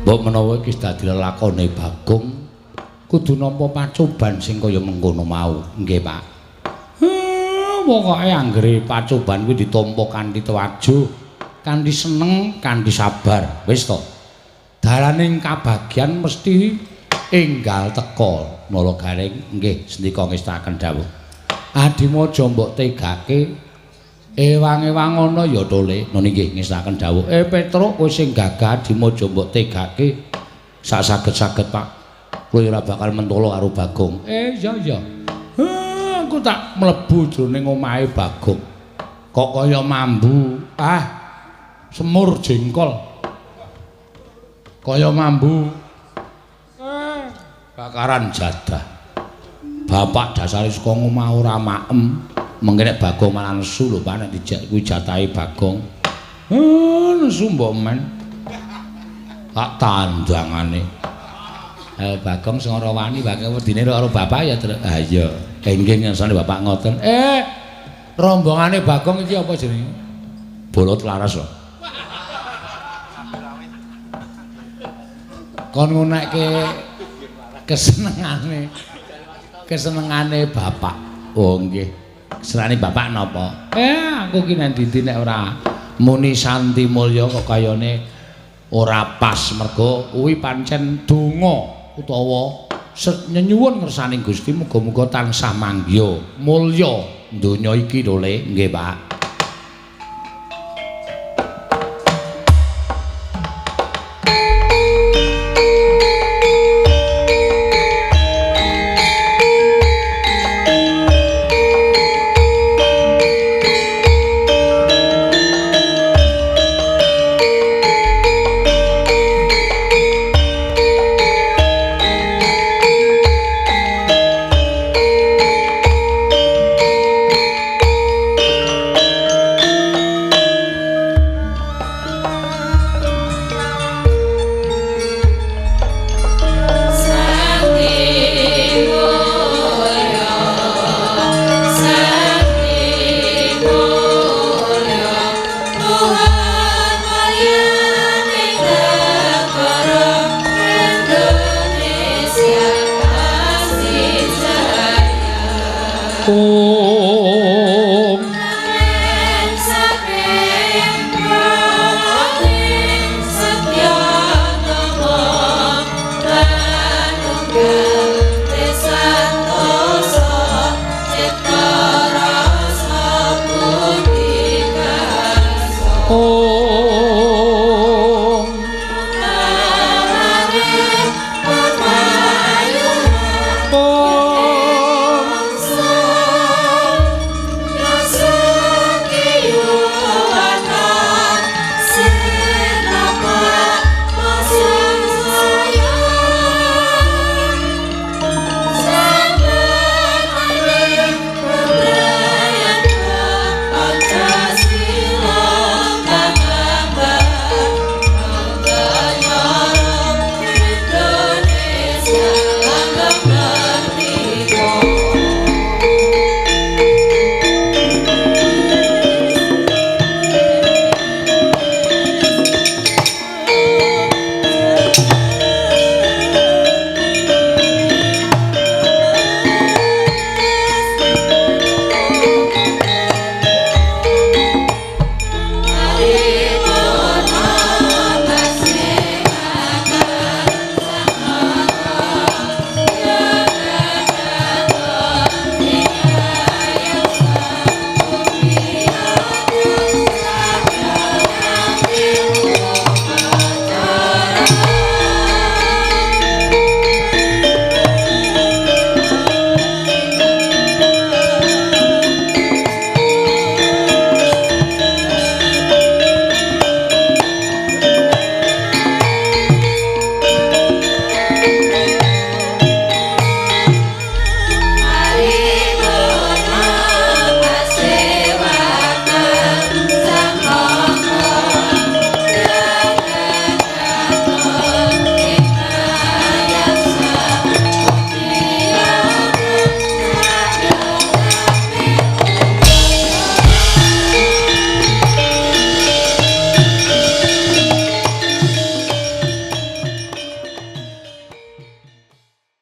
Mbok menawa iki dadi lelakone Bagong kudu nampa pacoban sing kaya mengkono mau. Nggih, Pak. Pokoke anggere pacoban kuwi ditampa kanthi tewajuh, kanthi seneng, kanthi sabar. Wis to. Dalaning kabagyan mesti enggal teka. Nala Gareng nggih sendika ngestakaken dawuh. Adimu aja mbok tegake ewang-ewang ana ya tole. Noni nggih ngestakaken dawuh. Petruk kowe sing gagah adimu aja mbok tegake. Sak saged-saged Pak. Kowe ora bakal mentolo karo Bagong. Iya iya. Aku tak mlebu jroning omahe Bagong. Kok kaya mambu. Ah, semur jengkol. Kaya mambu. Bakaran jadah. Bapak dasare saka omah ora maem. Mengke nek Bagong malah nesu lho Pak nek dijak kuwi jatahe Bagong. Nesu mbok men. Tak tandangane. Bagong sing ora wani Bagong wedine karo bapak ya, Truk. Ha iya. Nggih ngersane bapak ngoten. Rombongane Bagong iki apa jenenge? Bolot laras lho. Kon ngunekke kesenengane bapak. Oh nggih. Kesenengane bapak napa? Aku ki nang ndi nek ora muni Santi Mulya kok kayane ora pas mergo kuwi pancen donga utawa nyenyuwun ngersaning Gusti muga-muga tansah manggiya mulya donya iki lho Le. Nggih Pak.